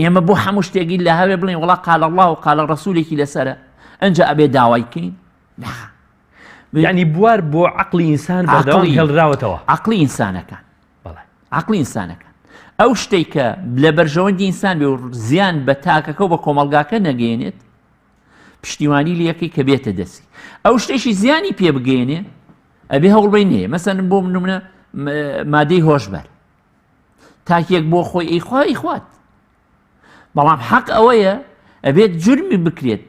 ئێمە بۆ هەموو شتێکی لە هەوێ بڵێن وڵا قال الله و قال ڕسولێکی لەسرە ئەنجا ئەبێ داوای کەین ینی بوار بۆ عقلی ئینسان بەردەوام هێڵراوەتەوە عقلی ئینسانەکان عقلی ئینسانەکان ئەو شتێک کە لە بەرژەوەندی ئینسان بێ و زیان بە تاکەکە و بە کۆمەلگاکە نەگەێنێت پشتیوانی لەکەی کە بێتە دەستی ئەو شتێکی زیانی پێ بگەێنێ ئەبێ هەوڵبەی نێ مەسەن بۆ منە مادەی هۆشبەر تاکێک بۆ خۆی ئەیخوا ئەیخوات بەڵام حەق ئەوەیە ئەبێت جرمی بکرێت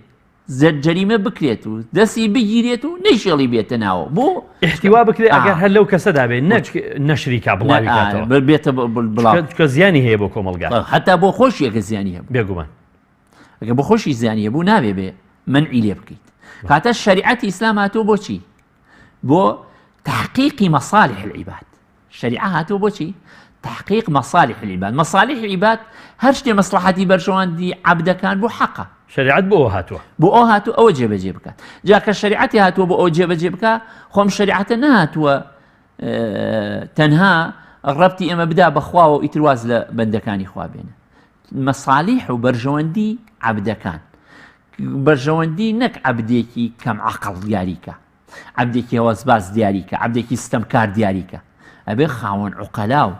جەریمە بکرێت و دەستی بگیرێت و نەیشێڵی بێتە ناوە بۆ احتیوا بکرێت ئەگەر هەر لەو کەسەدا بێت نەک نەشریکا بڵاوی کاتەوە بێتە بڵاو کە زیانی هەیە بۆ کۆمەڵگا هەتا بۆ خۆشیەکە زیانی هەبوو بێگومان ئەگە بۆ خۆشی زیانی هەبوو نابێ بێ منعی لێ بکەیت کاتە شریعەتی ئیسلام هاتووە بۆچی بۆ تحقیقی مصالح العباد شەریعە هاتووە بۆچی؟ تحقیق مصالح العباد مصالح العباد هەر شتێ مەسڵەحەتی بەرژەوەندی عەبدەکان بۆ حەقە. شەریعەت بۆ ئەوە هاتووە. بۆ ئەوە هاتووە ئەوە جێبەجێ بکات. جا کە شەریعەتی هاتووە بۆ ئەوە جێبەجێ بکا خۆم شەریعەتە نەهاتووە تەنها ڕەبتی ئێمە بدا بە خواوە و ئیتر واز لە بەندەکانی خوا بێنە. مەسالیح و بەرژەوەندی عەبدەکان بەرژەوەندی نەک عەبدێکی کەم عەقڵ دیاریکە. عەبدێکی هەوەسباز دیاری کە، عەبدێکی ستەمکار دیاری کە. ئەبێ خاوەن عوقەلا و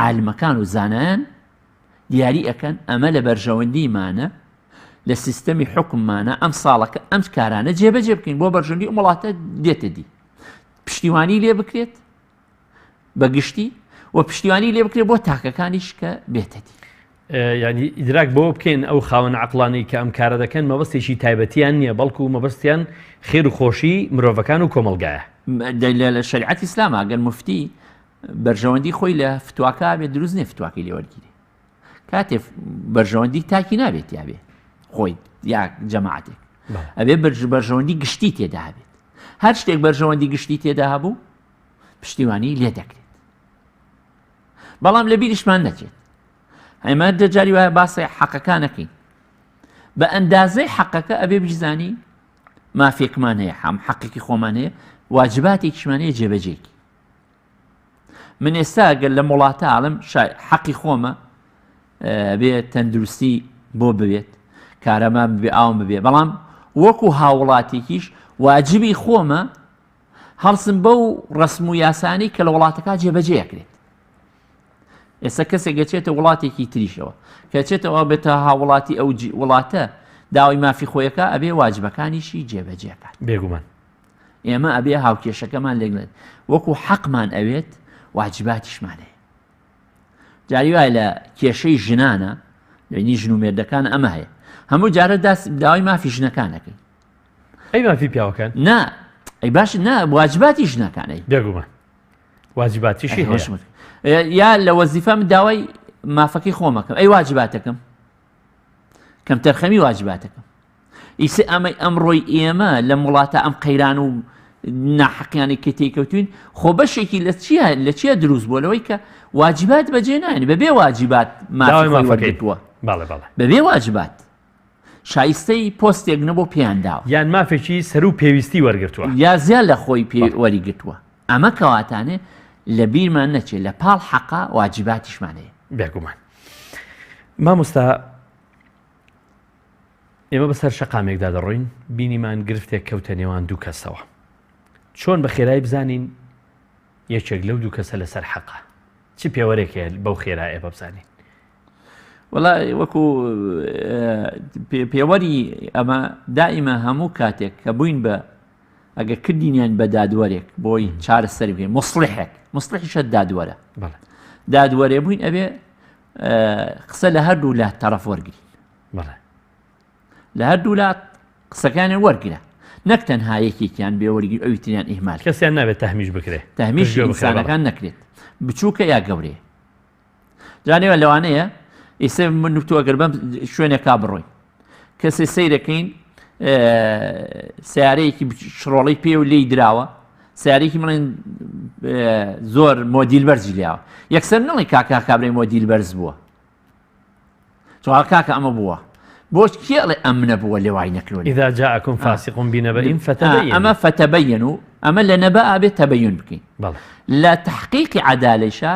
عالمەکان و زانایان دیاری ئەکەن ئەمە لە بەرژەوەندیمانە لە سیستەمی حکوممانە ئەم ساڵەکە ئەم کارانە جێبەجێ بکەین بۆ بەرژەوەندی ئەم وڵاتە دێتە دی پشتیوانی لێ بکرێت بە گشتی و پشتیوانی لێ بکرێت بۆ تاکەکانیش کە بێتە دی. یانی ئیدراک بەوە بکەین ئەو خاوەن عەقڵانەی کە ئەم کارە دەکەن مەبەستێکی تایبەتیان نییە بەڵکو مەبەستیان خێر و خۆشی مرۆڤەکان و کۆمەڵگایە. لە شەریعەتی ئیسلاما گەر موفتی بەرژەوەندی خۆی لە فتواکە بێت دروست نییە فتواکەی لێ وەرگیرێ کاتێ بەرژەوەندی تاکی نابێت تیابێ خۆی یا جەماعەتێک ئەبێ بەرژەوەندی گشتی تێدا هەبێت هەر شتێک بەرژەوەندی گشتی تێدا هەبوو پشتیوانی لێ دەکرێت بەڵام لە بیریشمان نەچێت ئەمە دەجاری وایە باسی حەقەکانەکەین بە ئەندازەی حەقەکە ئەبێ بیزانی مافێکمان هەیە هەم حەقێکی خۆمان هەیە واجباتێکیشمان هەیە جێبەجێکی من ئێستا گەر لە وڵاتە ئاڵم حەقی خۆمە بێ تەندروستی بۆ ببێت کارەما بێ ئاوم ببێ بەڵام وەکو هاوڵاتێکیش واجبی خۆمە هەڵسن بەو ڕەسم و یاسانەی کە لە وڵاتەکە جێبەجێ ئەکرێت ئێستا کەسێک گەچێتە وڵاتێکی تریشەوە کەچێتەوە بێتە هاوڵاتی ئەو وڵاتە داوای مافی خۆیەکە ئەبێ واجبەکانیشی جێبەجێکات بێگومان ئێمە ئەبێ هاوکێشەکەمان لێگلێت وەکو حەقمان ئەوێت واجباتیشمان هەیە جاری وایە لە کێشەی ژنانە لەنی ژن و مێردەکان ئەمە هەیە هەموو جارە داوای مافی ژنەکانەکەی ئەی مافی پیاوەکان؟ نا ئەی باش نا واجباتی ژنەکان ئەی بێگومان واجباتیشی هەیە یا لە وەزیفە من داوای مافەکەی خۆمەکەم ئەی واجباتەکەم کەم تەرخەمی واجباتەکەم ئیسە ئەمەی ئەمڕۆی ئێمە لەم وڵاتە ئەم قەیران و ناحەقیانەی کە تێکەوتوین خۆ بەشێکی لە چیە لە چیە دروست بووە لەوەی کە واجبات بەجێ نایەنی بەبێ واجبات مافی خۆی وەرگرتووە بەبێ واجبات شایستەی پۆستێک نەبوو پێیان داوە. یان مافێکی سەروو پێویستی وەرگرتووە. یا زیاد لە خۆی پێ وەریگرتووە. ئەمە کەواتانێ لە بیرمان نەچێ لە پاڵ حەقا واجیباتیشمان هەیە. بێگومان. مامۆستا ئێمە بەسەر شەقامێکدا دەڕۆین بینیمان گرفتێک کەوتە نێوان دوو کەسەوە. چۆن بە خێرایی بزانین یەکێک لەو دوو کەسە لەسەر حەقە؟ چ پێوەرێک هەیە بەو خێرایە بە بزانین؟ وەڵا وەکو پێوەری ئەمە دائیمە هەموو کاتێک کە بووین بە ئەگە کردینیان بە دادوەرێک بۆی چارەسەری بکەین مصلحێک مصلحیشە دادوەرە دادوەرێ بووین ئەبێ قسە لە هەردوو لا تەرەف وەرگین لە هەردوو لا قسەکانیان وەرگرە نەک تەنها یەکێکیان بێ وەرگری ئەوی تریان ئیهمال کەسیان نابێت تەهمیش بکرێت تەهمیش ئینسانەکان نەکرێت بچووکە یا گەورەیە جانێوە لەوانەیە ئیسە من و تۆ ئەگەر بەم شوێنێکا بڕۆین. کەسێ سەیرەکەین سیارەیەکی شڕۆڵی پێ و لێی دراوە سیارێکی بڵێن زۆر مۆدیل بەرزی لیاوە یەکسەر نڵی کاکا کابرای مۆدیل بەرز بووە چوار کاکە ئەمە بووە بۆ کێ ئەڵێ ئەم نەبووە لێوای نەکرۆ إذا جاءكم فاسق بنبأ فتبينوا ئەمە فتبينوا ئەمە لە نەبە ئابێت تەبەین بکەین لە تحقیقی عدالەشە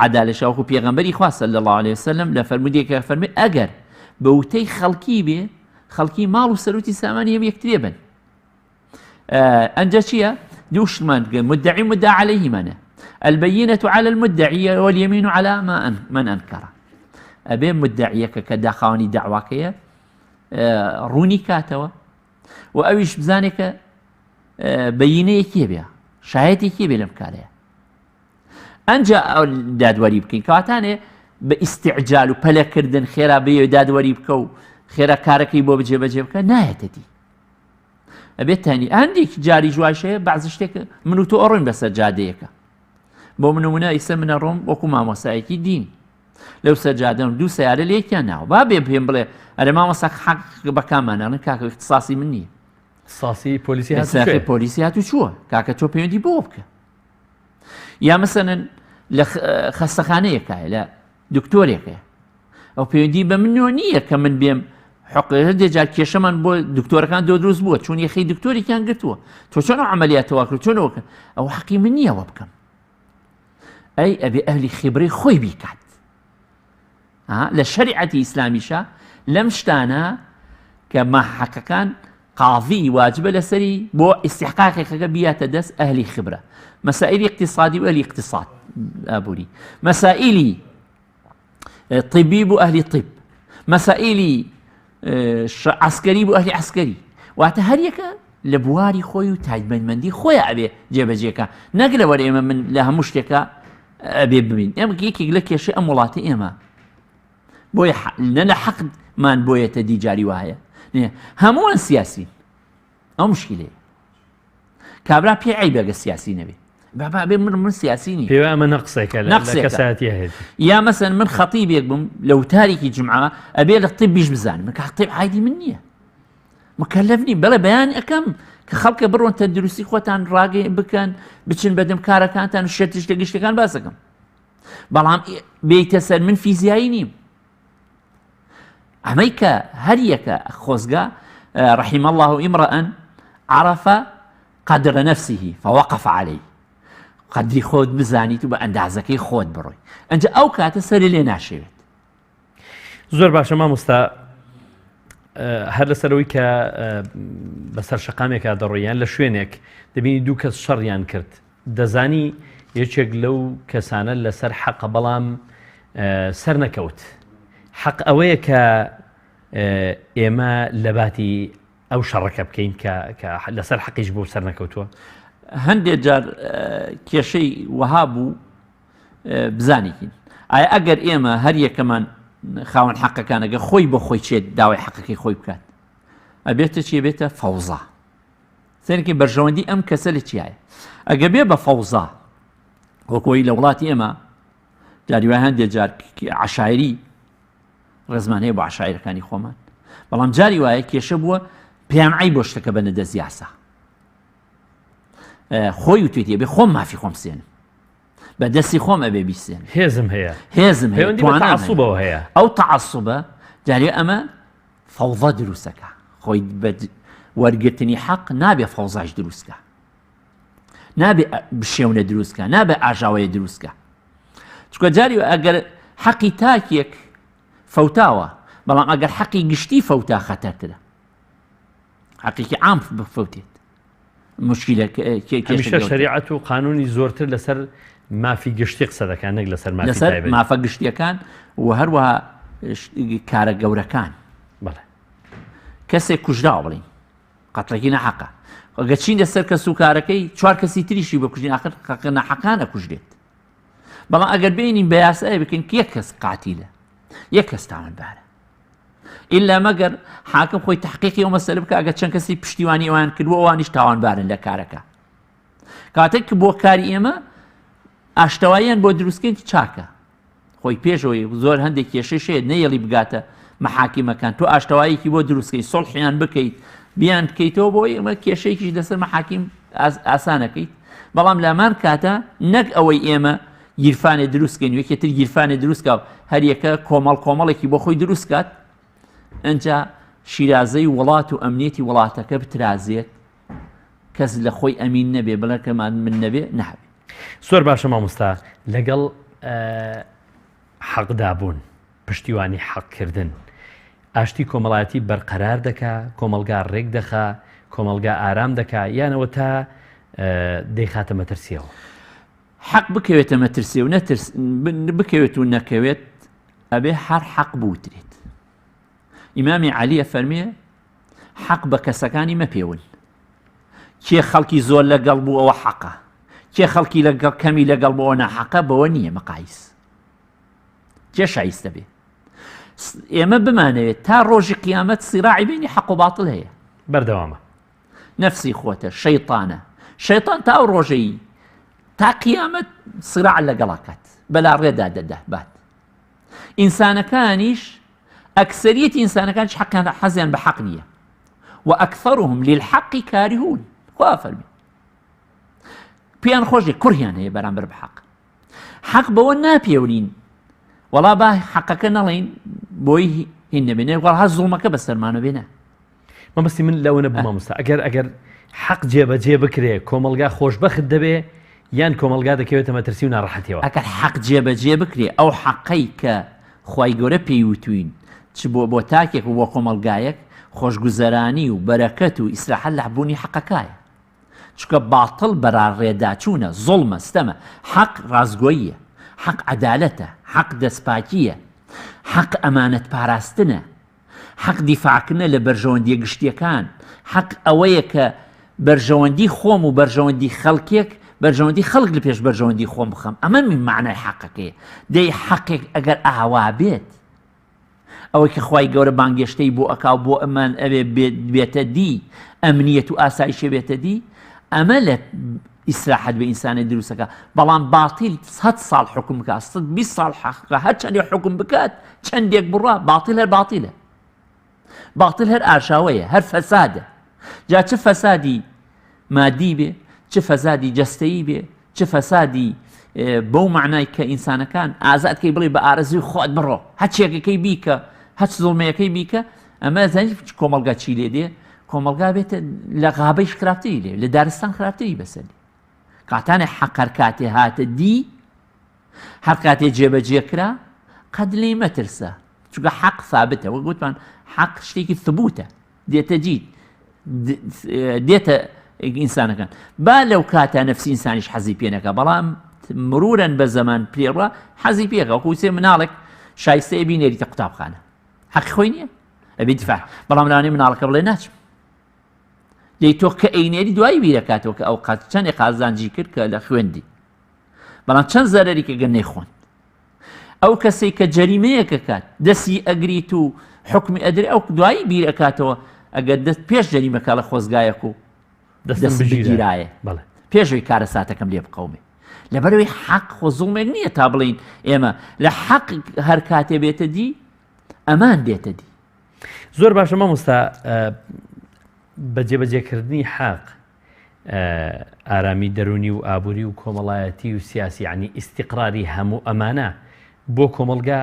عدالەشە وەکو پێغەمبەری خوا صلی الله عليه وسلم لە فەرمودێکە فەرمی ئەگەر بە وتەی خەڵکی بێ خەڵکی ماڵ و سەروتی سامانی هەم یەکترێ بن ئەنجا چییە؟ دوو شتمان بکەن مدعی مدعا علیهمانە البینة على المدعی واليمین على ما أن من أنكر ئەبێ مدعیەکە کە داخاوانی داواکەیە ڕوونی کاتەوە و ئەویش بزانێت کە بەینەیەکی بێ شایەتێکی بێ لەم کارەیە ئەنجا دادوەری بکەین کەواتانێ بە ئیسیعجال و پەلەکردن خێرا بێ دادوەری بکە و خێرا کارەکەی بۆ بجێ بەجێ بکە نایەتە دی ئەبێت تانی هەندێک جاریش وایش هەیە بەعزی شتێک من و تۆ ئەڕۆین بەسەر جادەیەکە بۆ منمونە ئیسە منە ڕۆم وەکو مامۆسایەکی دین لەو سەر جادەم دوو سیارە لێکیان ناوە با بێ پێم بڵێ ئەرێ مامۆسا حەق بەکامانە کاکە اختصاصی من نییە ساسی پۆلیسی هاتوچۆیە. پۆلیسی هاتوچووە کاکە تۆ پەیوەندی بۆ بکە یا مەسەلەن لە خەستەخانەیەکایە لە دکتۆرێکەیە ئەو پەیوەندی بە منەوە نییە کە من بێم حقێ جار کێشەمان بۆ دکتۆرەکان دۆ دروست بووە چون یەخەی دکتۆرێکیان گرتووە تۆ چۆن ئەو عملیاتەوە کرد چۆنەوە کرد ئەو حەقی من نییەوە بکەم ئەی ئەبێ ئەهلی خیبرەی خۆی بیکات لە شەریعەتی ئیسلامیشە لەم شتانە کە ماحەقەکان قاضی واجبە لەسەری بۆ ئیستحقاقێکەکە بیاتە دەست ئەهلی خبرە مەسائلی اقتصادی و ئەهلی اقتصاد ئابووری مەسائلی طبی بۆ ئەهلی طب مەسائلی عسکەری بۆ ئەهلی عسکەری واتە هەریەکە لە بواری خۆی و تایبەتمەندی خۆی ئەبێ جێبەجێکە نەک لەوەر ئێمە من لە هەموو شتێکە ئەبێ ببین ئێمە یەکێک لە کێشەی ئەم وڵاتی ئێمە بۆیە نە لە حەقمان بۆیەتە دی جاری وایە هەمووان سیاسین ئەو مشکلەیە کابرا پێ عیبە گە سیاسی نەبێ بابا بێ من من سیاسی نی پێوە ئەمە نەقسێکە لە کەسایەتی هەیە یا مەسەن من خەتیبێک بووم لە وتارێکی جمعە ئەبێ لە طبیش بزانم من کە طب عایدی من نییە مکلف نیم بەڵێ بەیان ئەەکەم کە خەڵکە بڕۆن تەندروستی خۆتان ڕاگەی بکەن بچن بەدەم کارەکانتان و شێتش لە گشتەکان باسەکەم بەڵام بێیتە سەر من فیزیایی نیم ئەمەی کە هەریەکە خۆزگا رحیم الله امرأ عرف قدر نفسه فوقف عليه قدری خۆت بزانیت و بە ئەندازەکەی خۆت بڕۆی ئەنجا ئەو کاتە سەری لێ ناشێوێت زۆر باشە مامۆستا هەر لەسەرەوەی کە بەسەر شەقامێکا دەڕۆیان لە شوێنێک دەبینی دوو کەس شەڕیان کرد دەزانی یەکێک لەو کەسانە لەسەر حەقە بەڵام سەر نەکەوت حەق ئەوەیە کە ئێمە لە باتی ئەو شەڕەکە بکەین کە لەسەر حەقیش بۆ سەر نەکەوتووە هەندێک جار کێشەی وەها بوو بزانیکین ئایا ئەگەر ئێمە هەر یەکەمان خاوەن حەقەکانەگە خۆی بۆ خۆی چێت داوای حەقەکەی خۆی بکات ئەبێتە چی بێتە فەوزا سەرکی بەرژەوەندی ئەم کەسە لە چیایە ئەگە بێ بە فەوزا وەکۆی لە وڵاتی ئێمە جاری وای هەندێک جار عشایری ڕێزمان هەیە بۆ عشایرەکانی خۆمان بەڵام جاری وایە کێشە بووە پێیان عی بۆ شتەکە بەنە دەست یاسا خۆی وتێتی بێ خۆم مافی خۆم سێنم بە دەستی خۆم ئەبێ بیسێن هێزم هەیە هێزم هەیە تعصبەوە هەیە ئەو تعصبە جارێ ئەمە فەوضە دروستەکە خۆی بە وەرگرتنی حەق نابێ فەوزاش دروستکە نابێ بشێونە دروستکە نابێ ئاژاوەیە دروستکە چکە جاری ئەگەر حەقی تاکێک فەوتاوە بەڵام ئەگەر حەقی گشتی فەوتا خەتەرترە حەقێکی عام بفەوتێت مشکلە هەمیشە شەریعەت و قانونی زۆرتر لەسەر مافی گشتی قسە دەکات نەک لەسەر مافی لەسەر مافە گشتیەکان و هەروەها کارە گەورەکان بەڵێ کەسێک کوژراوە بڵین قەتڵێکی نەحەقە ئەگە چین لەسەر کەس و کارەکەی چوار کەسی تریشی بکوژین ئاخر قەقە نەحەقانە کوژرێت بەڵام ئەگەر بینین بە یاسای بکەین یەک کەس قاتیلە یەک کەس تاوانبارە ئیلا مەگەر حاکم خۆی تحقیقی ئەو مەسەلە بکە ئەگەر چەند کەسی پشتیوانی ئەوان کردووە ئەوانیش تاوانبارن لە کارەکە کاتێک کە بۆ کاری ئێمە ئاشتەواییان بۆ دروستکردن چاکە خۆی پێشەوەی زۆر هەندێک کێشەی شێت نەیەڵی بگاتە مەحاکیمەکان تۆ ئاشتەواییەکی بۆ دروست کەی سوڵحیان بکەیت بیان بکەیتەوە بۆ ئێمە کێشەیەکیش لەسەر مەحاکیم ئاسانەکەیت بەڵام لامان کاتە نەک ئەوەی ئێمە گیرفانێ دروستکەین یەکێ تر گیرفانێ دروستکە و هەریەکە کۆمەڵ کۆمەڵێکی بۆ خۆی دروستکات ئەجا شیرازەی وڵات و ئەمنیەتی وڵاتەکە بترازێت کەس لە خۆی ئەمین نەبێ بڵێ کەمان من نەبێ نابێ. زۆر باشە مامۆستا لەگەڵ حەقدابوون پشتیوانی حەق کردن ئاشتی کۆمەڵایەتی بەرقەرار دەکا کۆمەڵگا ڕێک دەخا کۆمەڵگا ئارام دەکا یانەوە تا دەیخاتە مەترسیەوە. حەق بکەوێتە مەترسی و نەترس بکەوێت و نەکەوێت ئەبێ هەر حەق بوترێت ئیمامی عەلی ئەفەرمێ حەق بە کەسەکانی مەپێون کێ خەڵکی زۆر لەگەڵ بوو ئەوە حەقە کێ خەڵکی لەگەڵ کەمی لەگەڵ بۆ ناحەقە بەوە نییە مەقایس کێ شایستە بێ ئێمە بمانەوێت تا ڕۆژی قیامەت سیراعی بینی حەق و باتڵ هەیە بەردەوامە نەفسی خۆتە شەیتانە شەیتان تا ئەو ڕۆژەی تا قیامەت سراع لەگەڵا کات بەلا ڕێدا دەدا بات ئینسانەکانیش ئەکسەریەتی ئینسانەکانیش حەقیان حەزیان بە حەق نییە وأكثرهم للحق كارهون خوا فەرمی پێیان خۆشی کوڕیان هەیە بەرامبەر بە حەق حەق بەوە ناپێورین وەڵا با حەقەکە نەڵین بۆی هین نەبێنێ وەڵا هەر زوڵمەکە بەسەرمانە بێنە مەبەستی من لەوە نەبوو مامۆستا ئەگەر ئەگەر حەق جێبەجێ بکرێ کۆمەڵگا خۆشبەخت دەبێ یان کۆمەڵگا دەکەوێتە مەترسی و ناڕەحەتیەوە؟ ئەگەر حەق جێبەجێ بکرێ ئەو حەقەی کە خوای گەورە پێی وتوین چ بۆ بۆ تاکێک و بۆ کۆمەڵگایەک خۆشگوزەرانی و بەرەکەت و ئیسراحەت لە بوونی حەقەکایە چونکە باتڵ بەراڕێداچوونە زوڵمە ستەمە حەق ڕاستگۆییە حەق عەدالەتە حەق دەستپاکییە حەق ئەمانەت پاراستنە حەق دیفاعکردنە لە بەرژەوەندیە گشتیەکان، حەق ئەوەیە کە بەرژەوەندی خۆم و بەرژەوەندی خەڵکێک، بەرژەوەندی خەڵک لە پێش بەرژەوەندی خۆم بخەم، ئەمە مەعنای حەقەکەیە. دەی حەقێک ئەگەر ئاوا بێت، ئەوەی کە خوای گەورە بانگێشتەی بۆ ئەکا و بۆ ئەمان ئەوێ بێتە دی، ئەمنیەت و ئاسایشێ بێتە دی، ئەمە لە ئیسراحەت بە ئینسانێ دروستەکە بەڵام باتیل سەد ساڵ حکم بکات 120 ساڵ حەقە هەر چەندێک حکم بکات چەندێک بڕا باتیل هەر باتیلە باتیل هەر ئاشاوەیە هەر فەسادە جا چ فەسادی مادی بێ چ فەسادی جەستەیی بێ چ فەسادی بەو معنای کە ئینسانەکان ئازادکەی بڵێ بە ئارەزوی خۆت بڕۆ هەچێکەکەی بیکە هەچ زڵمەیەکەی بیکە ئەمە زانی کۆمەڵگا چی لێ دێ کۆمەڵگا بێتە لە غابەیش خراپتری لێ لە دارستان خراپتری بەسەر دێ کاتانێ حەق هەر کاتێ هاتە دی هەر کاتێ جێبەجێ کرا قەت لێی مەترسە چونکە حەق ثابتە وەک گوتمان حەق شتێکی ثبوتە دێتە جی دێتە ئینسانەکان با لەو کاتە نفسی ئینسانیش حەزی پێ نەکە بەڵام مرورەن بە زەمان پێڕە حەزی پێکە وەکو سێ مناڵێک شایستەیە بینێریتە قوتابخانە حەقی خۆی نییە ئەبێ دیفاع بەڵام لەوانەیە مناڵەکە بڵێ ناچم دەی تۆ کە ئەینێری دوایی بیرەکاتەوە کە ئەو قات چەندێک قازانجی کرد کە لە خوێندی بەڵام چەند زەرەری کە گەر نەیخۆند ئەو کەسێک کە جەریمەیەکە کات دەسی ئەگریت و حکمی ئەدرێ ئەو دوایی بیر ئەکاتەوە ئەگەر دەست پێش جەریمەکە لە خۆزگایەک و دەستم بگیرایە پێشەوەی کارەساتەکەم لێ بقەومێ لەبەرەوەی حەق خۆ زوڵمێک نییە تا بڵین ئێمە لە حەق هەر کاتێ بێتە دی ئەمان دێتە دی. زۆر باشە مامۆستا بە جێبەجێکردنی حەق ئارامی دەرونی و ئابووری و کۆمەڵایەتی و سیاسی عنی ئیسیقراری هەموو ئەمانە بۆ کۆمەڵگا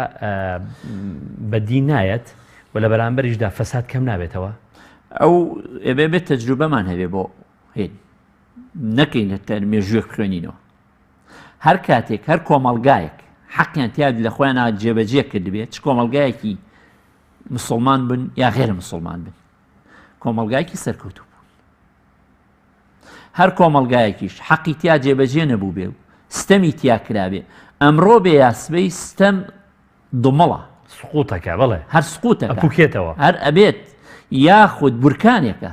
بەدی نایەت و لە بەرامبەریشدا فەساد کەم نابێتەوە ئەو ئێبێ بێت تەجروبەمان هەبێ بۆ هێن نەکەین هەتا مێژوویەک بخوێنینەوە هەر کاتێک هەر کۆمەڵگایەک حەقیان تیا لە خۆیان جێبەجێ کردبێت چ کۆمەڵگایەکی مسلمان بن یا غێرە مسلمان بن کۆمەڵگایەکی سەرکەوتوو بوون هەر کۆمەڵگایەکیش حەقی تیا جێبەجێ نەبوو بێ و ستەمی تیا کرابێ ئەمڕۆ بێ یاسبەی ستەم دومەڵە سقوتەکە بەڵێ هەر سقوتەکە ئەپوکێتەوە هەر ئەبێت یاخود بورکانێکە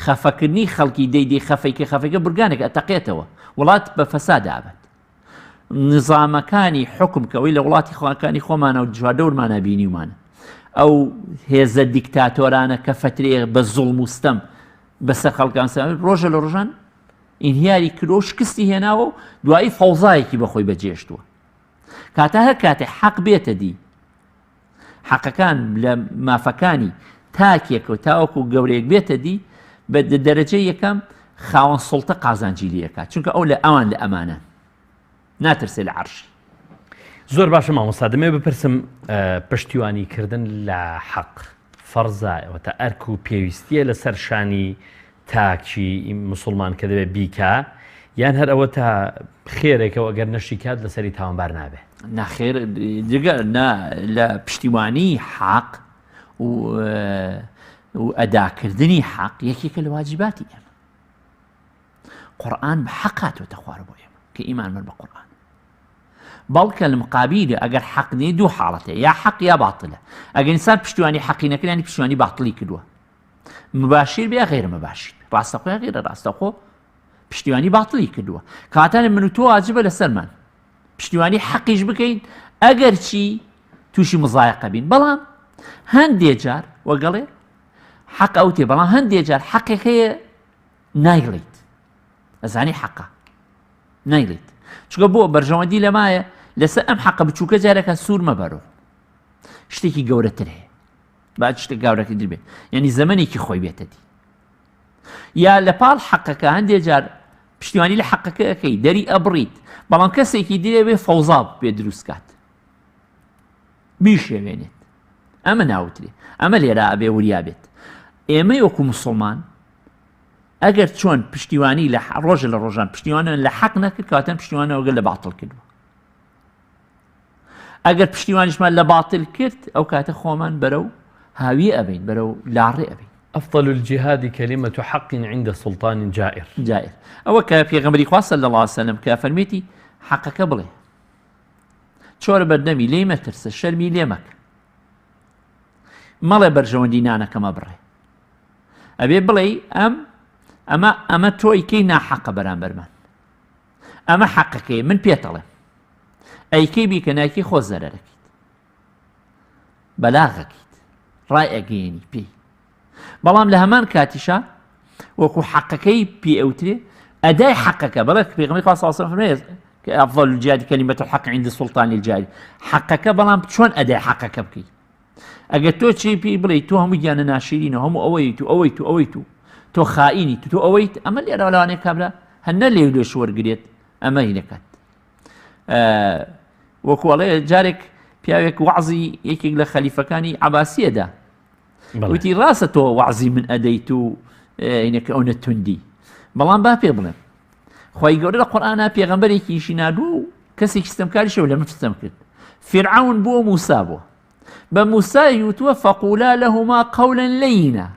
خەفەکردنی خەڵکی دەی دەی خەفەیکە خەفەیکە بورگانێک ئەتەقێتەوە وڵات بە فەساد ئابەت نظامەکانی حکم کە ئەوەی لە وڵاتی خواکانی خۆمانە و جوادەورمانە بینیومانە ئەو هێزە دیکتاتۆرانە کە فترەیە بە زوڵم و ستەم بەسەر خەڵکان ڕۆژە لە ڕۆژان ئینهیاری کرۆ و شکستی هێناوە و دوایی فەوزایەکی بەخۆی بەجێشتووە کاتە هەر کاتێ حەق بێتە دی. حەقەکان لە مافەکانی تاکێکەوە تاوەکو گەورەیەک بێتە دی بە دەرەجەی یەکەم خاوەن سوڵتە قازانجی لێ ئەکات چونکە ئەو لە ئەوان لە ئەمانەن ناترسێ لە عەرشی. زۆر باشە مامۆستا دەمەوێت بپرسم پشتیوانی کردن لە حەق فەرزە واتە ئەرک و پێویستیە لەسەر شانی تاکی مسلمان کە دەبێت بیکا یان هەر ئەوە تا خێرێکەوە ئەگەر نەشی کات لەسەری تاوانبار نابێ؟ نەخێر جگە نا لە پشتیوانی حەق و و ئەداکردنی حەق یەکێکە لە واجباتی ئێمە قورآن بە حەق هاتووەتە خوارە بۆ ئێمە کە ئیمان بن بە قورآن بەڵکە لە مقابیلە ئەگەر حەق نیە دوو حاڵەتە یا حەق یا باتلە ئەگەر ئینسان پشتیوانی حەقی نەکرد یانی پشتیوانی باتڵی کردووە مباشیر بێ غیر مباشیر ڕاستەخۆ یا غیرە ڕاستەخۆ پشتیوانی باتڵی کردووە کاتە من و تۆ واجبە لەسەرمان پشتیوانی حەقیش بکەین ئەگەر چی تووشی مزایقە بین بەڵام هەندێ جار وەگەڵێ حەق ئەو تێ بەڵام هەندێ جار حەقێک هەیە نایڵیت ئەزانی حەقە نایڵیت چونکە بۆ بەرژەوەندی لەمایە لەسەر ئەم حەقە بچووکە جارەکە سوور مەبەرۆ شتێکی گەورەتر هەیە با شتە گاورەکە در بێت یعنی زەمنێکی خۆی بێتە دی یا لە پاڵ حەقەکە هەندێ جار پشتیوانی لە حەقەکە ئەەکەی دەری ئەبڕیت بەڵام کەسێکی درێ فەوزا پێ دروستکات بیشێوێنێت ئەمە ناوترێ ئەمە لێرە ئەبێ وریا بێت ئێمەی وەکو مسلمان ئەگەر چۆن پشتیوانی لە ڕۆژە لە ڕۆژان پشتیوانە لە حەق نەکرد کاتەن پشتیوانەوەگە لە باتڵ کردووە ئەگەر پشتیوانیشمان لە باتل کرد ئەو کاتە خۆمان بەرەو هاویە ئەبین بەرەو لاڕێ ئەبین. افضل الجهاد کلمە حق عند سلطان جائر. جائر ئەوە کە پێغەمبەری خوا صلی اللە علیە وسلم کە فەرمیتی حەقەکە بڵێ چۆرە بەردەمی لێی مەترسە شەرمی لێ مەکە مەڵێ بەرژەوەندی نانەکەمە بڕێ ئەبێ بڵێ ئەم ئەمە ئەمە تۆی کەی ناحەقە بەرامبەرمان ئەمە حەقەکەی من پێتەڵێم ئەیکەی بیکە نایکەی خۆ زەرەرەکەیت بەلاغەکەیت ڕای ئەگەیەنی پێی بەڵام لە هەمان کاتیشا وەکو حەقەکەی پێ ئەوترێ ئەدای حەقەکە بەڵێ پێغەمبەری خوا صلی الله علیه و سلم کە افضل الجهاد کلمة الحق عند سلطان الجائر حەقەکە بەڵام چۆن ئەدای حەقەکە بکەیت ئەگەر تۆ چی پێی بڵێ تۆ هەموو گیانە ناشرینە هەموو ئەوەی تو ئەوەی تو ئەوەی تو تۆ خائینی تو تۆ ئەوەیت ئەمە لێرە لەوانەیە کابرا هەر نە لێو لێش وەرگێت ئەمە هی دەکات وەکو ئەڵێ جارێک پیاوێک وەعزی یەکێک لە خەلیفەکانی عباسیەدا وتی ڕاستە تۆ وەعزی من ئەدەیت و اینەکە ئەو نەتوندی بەڵام با پێ بڵێم خی گەورە لە قورآە پێغەمبەرێکیشی نادوو و کەسێکی ستەمکاریشەوە لە من ستەم کرد فرعون بووە موسا بووە بە موسای وتووە فەقولا لەهما قولا لەینا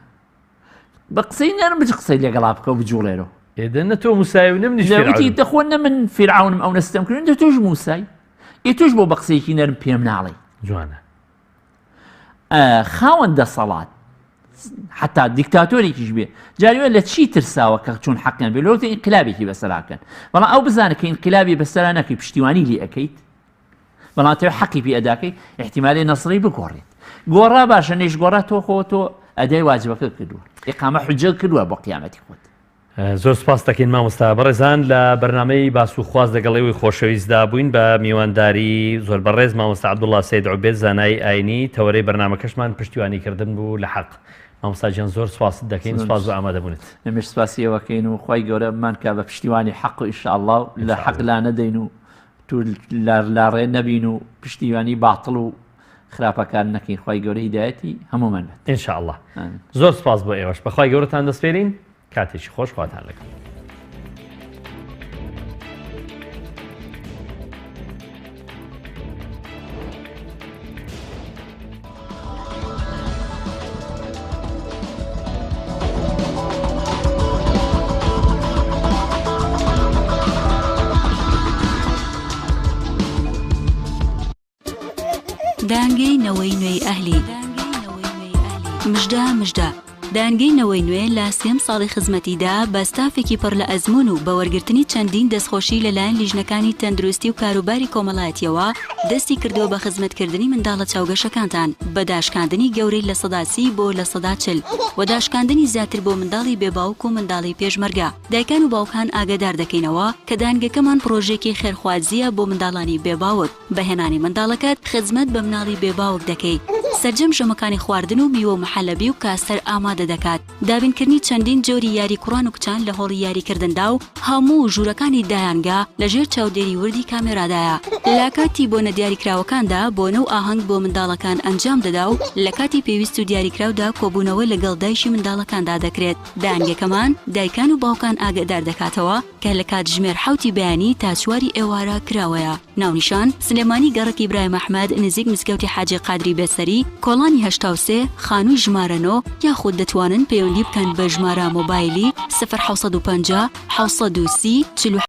بە قسەی نەرم بچ قسەی لەگەڵا بکە و بجوڵێرەوە. ئێ دە نە تۆ موسای و نە منیش فیرعەونم. وتی دەخۆ نە من فیرعەونم ئەونە ستەم کردووی نە تۆش موسای ئێ تۆش بۆ بە قسەیەکی نەرم پێم ناڵێی. جوانە. خاوەن دەسەڵات حتا دیکتاتۆرێکیش بێ جاریوە لە چی ترساوە کە چۆن حەقیان بێ لەوەتە ئینقلابێکی بەسەراکەن بەڵام ئەو بزانە کە ئینقلابی بەسەرا نەکەی پشتیوانی لێ ئەەکەیت بەڵام تۆ حەقی پێ ئەداکەی ئیحتیمالێ نەسڕی بگۆڕێت گۆڕا باشە نەیش گۆڕا تۆ خۆ تۆ ئەدای واجبەکە کردووە ئیقامە حجە کردووە بۆ قیامەتی خۆت. زۆر سپاست دەکەین مامۆستا بەڕێزان لە بەرنامەی باس و خواست لەگەڵ ئێوەی خۆشەویستدا بووین بە میوانداری زۆر بەڕێز مامۆستا عەبدوڵڵا سەید عوبێد زانای ئاینی تەوەرەی بەرنامەکەشمان پشتیوانی کردن بوو لە حەق مامۆستا گیان زۆر سپاست دەکەین سپاس بۆ ئامادەبوونت. ئێمەش سپاسی ئێوەکەین و خوای گەورە بمانکا بە پشتیوانی حەق و ئیشاڵڵا و لە حەق لانەدەین و تو لاڕێ نەبین و پشتیوانی باتڵ و خراپەکان نەکەین خوای گەورە هیدایەتی هەموومان بات ان شاء الله زۆر سپاس بۆ ئێوەش بەخوای گەورەتان دەسپێرین کاتێکی خۆش خواتان لەگەڵ. دانگەی نەوەی نوێی ئەهلی مژدە مژدە دانگەی نەوەی نوێ لە سێم ساڵی خزمەتیدا بە ستافێکی پڕ لە ئەزموون و بە وەرگرتنی چەندین دەستخۆشی لەلایەن لیژنەکانی تەندروستی و کاروباری کۆمەڵایەتیەوە دەستی کردووە بە خزمەتکردنی منداڵە چاوگەشەکانتان بە داشکاندنی گەورەی 30% بۆ 40% و داشکاندنی زیاتر بۆ منداڵی بێ باوک و منداڵی پێشمەرگە. دایکان و باوکان ئاگادار دەکەینەوە کە دانگەکەمان پڕۆژەیەکی خێرخوازییە بۆ منداڵانی بێ باوک، بە هێنانی منداڵەکەت خزمەت بە مناڵی بێ باوک دەکەی. سەرجەم ژەمەکانی خواردن و میوە و محەلەبی و کاستەر ئامادە دەکات. دابینکردنی چەندین جۆری یاری کوڕان و کچان لە هۆڵی یاریکردندا و هەموو ژوورەکانی دایانگا لە ژێر چاودێری وردی کامێرادایە. لە کاتی بۆنە دیاریکراوەکاندا بۆنە و ئاهەنگ بۆ منداڵەکان ئەنجام دەدا و لە کاتی پێویست و دیاریکراودا کۆبوونەوە لەگەڵ دایکی منداڵەکاندا دەکرێت. دایانگەکەمان دایکان و باوکان ئاگادار دەکاتەوە کە لە کاتژمێر حەوتی بەیانی تا چواری ئێوارە کراوەیە. ناونیشان، سلێمانی گەڕەکی برایم ئەحمەد نزیک مزگەوتی حاجی قادری بێسەری، کۆڵانی 83، خانووی ژمارە نۆ، یاخود دەتوانن پەیوەندی بکەن بە ژمارە مۆبایلی، سفر 750 730 47.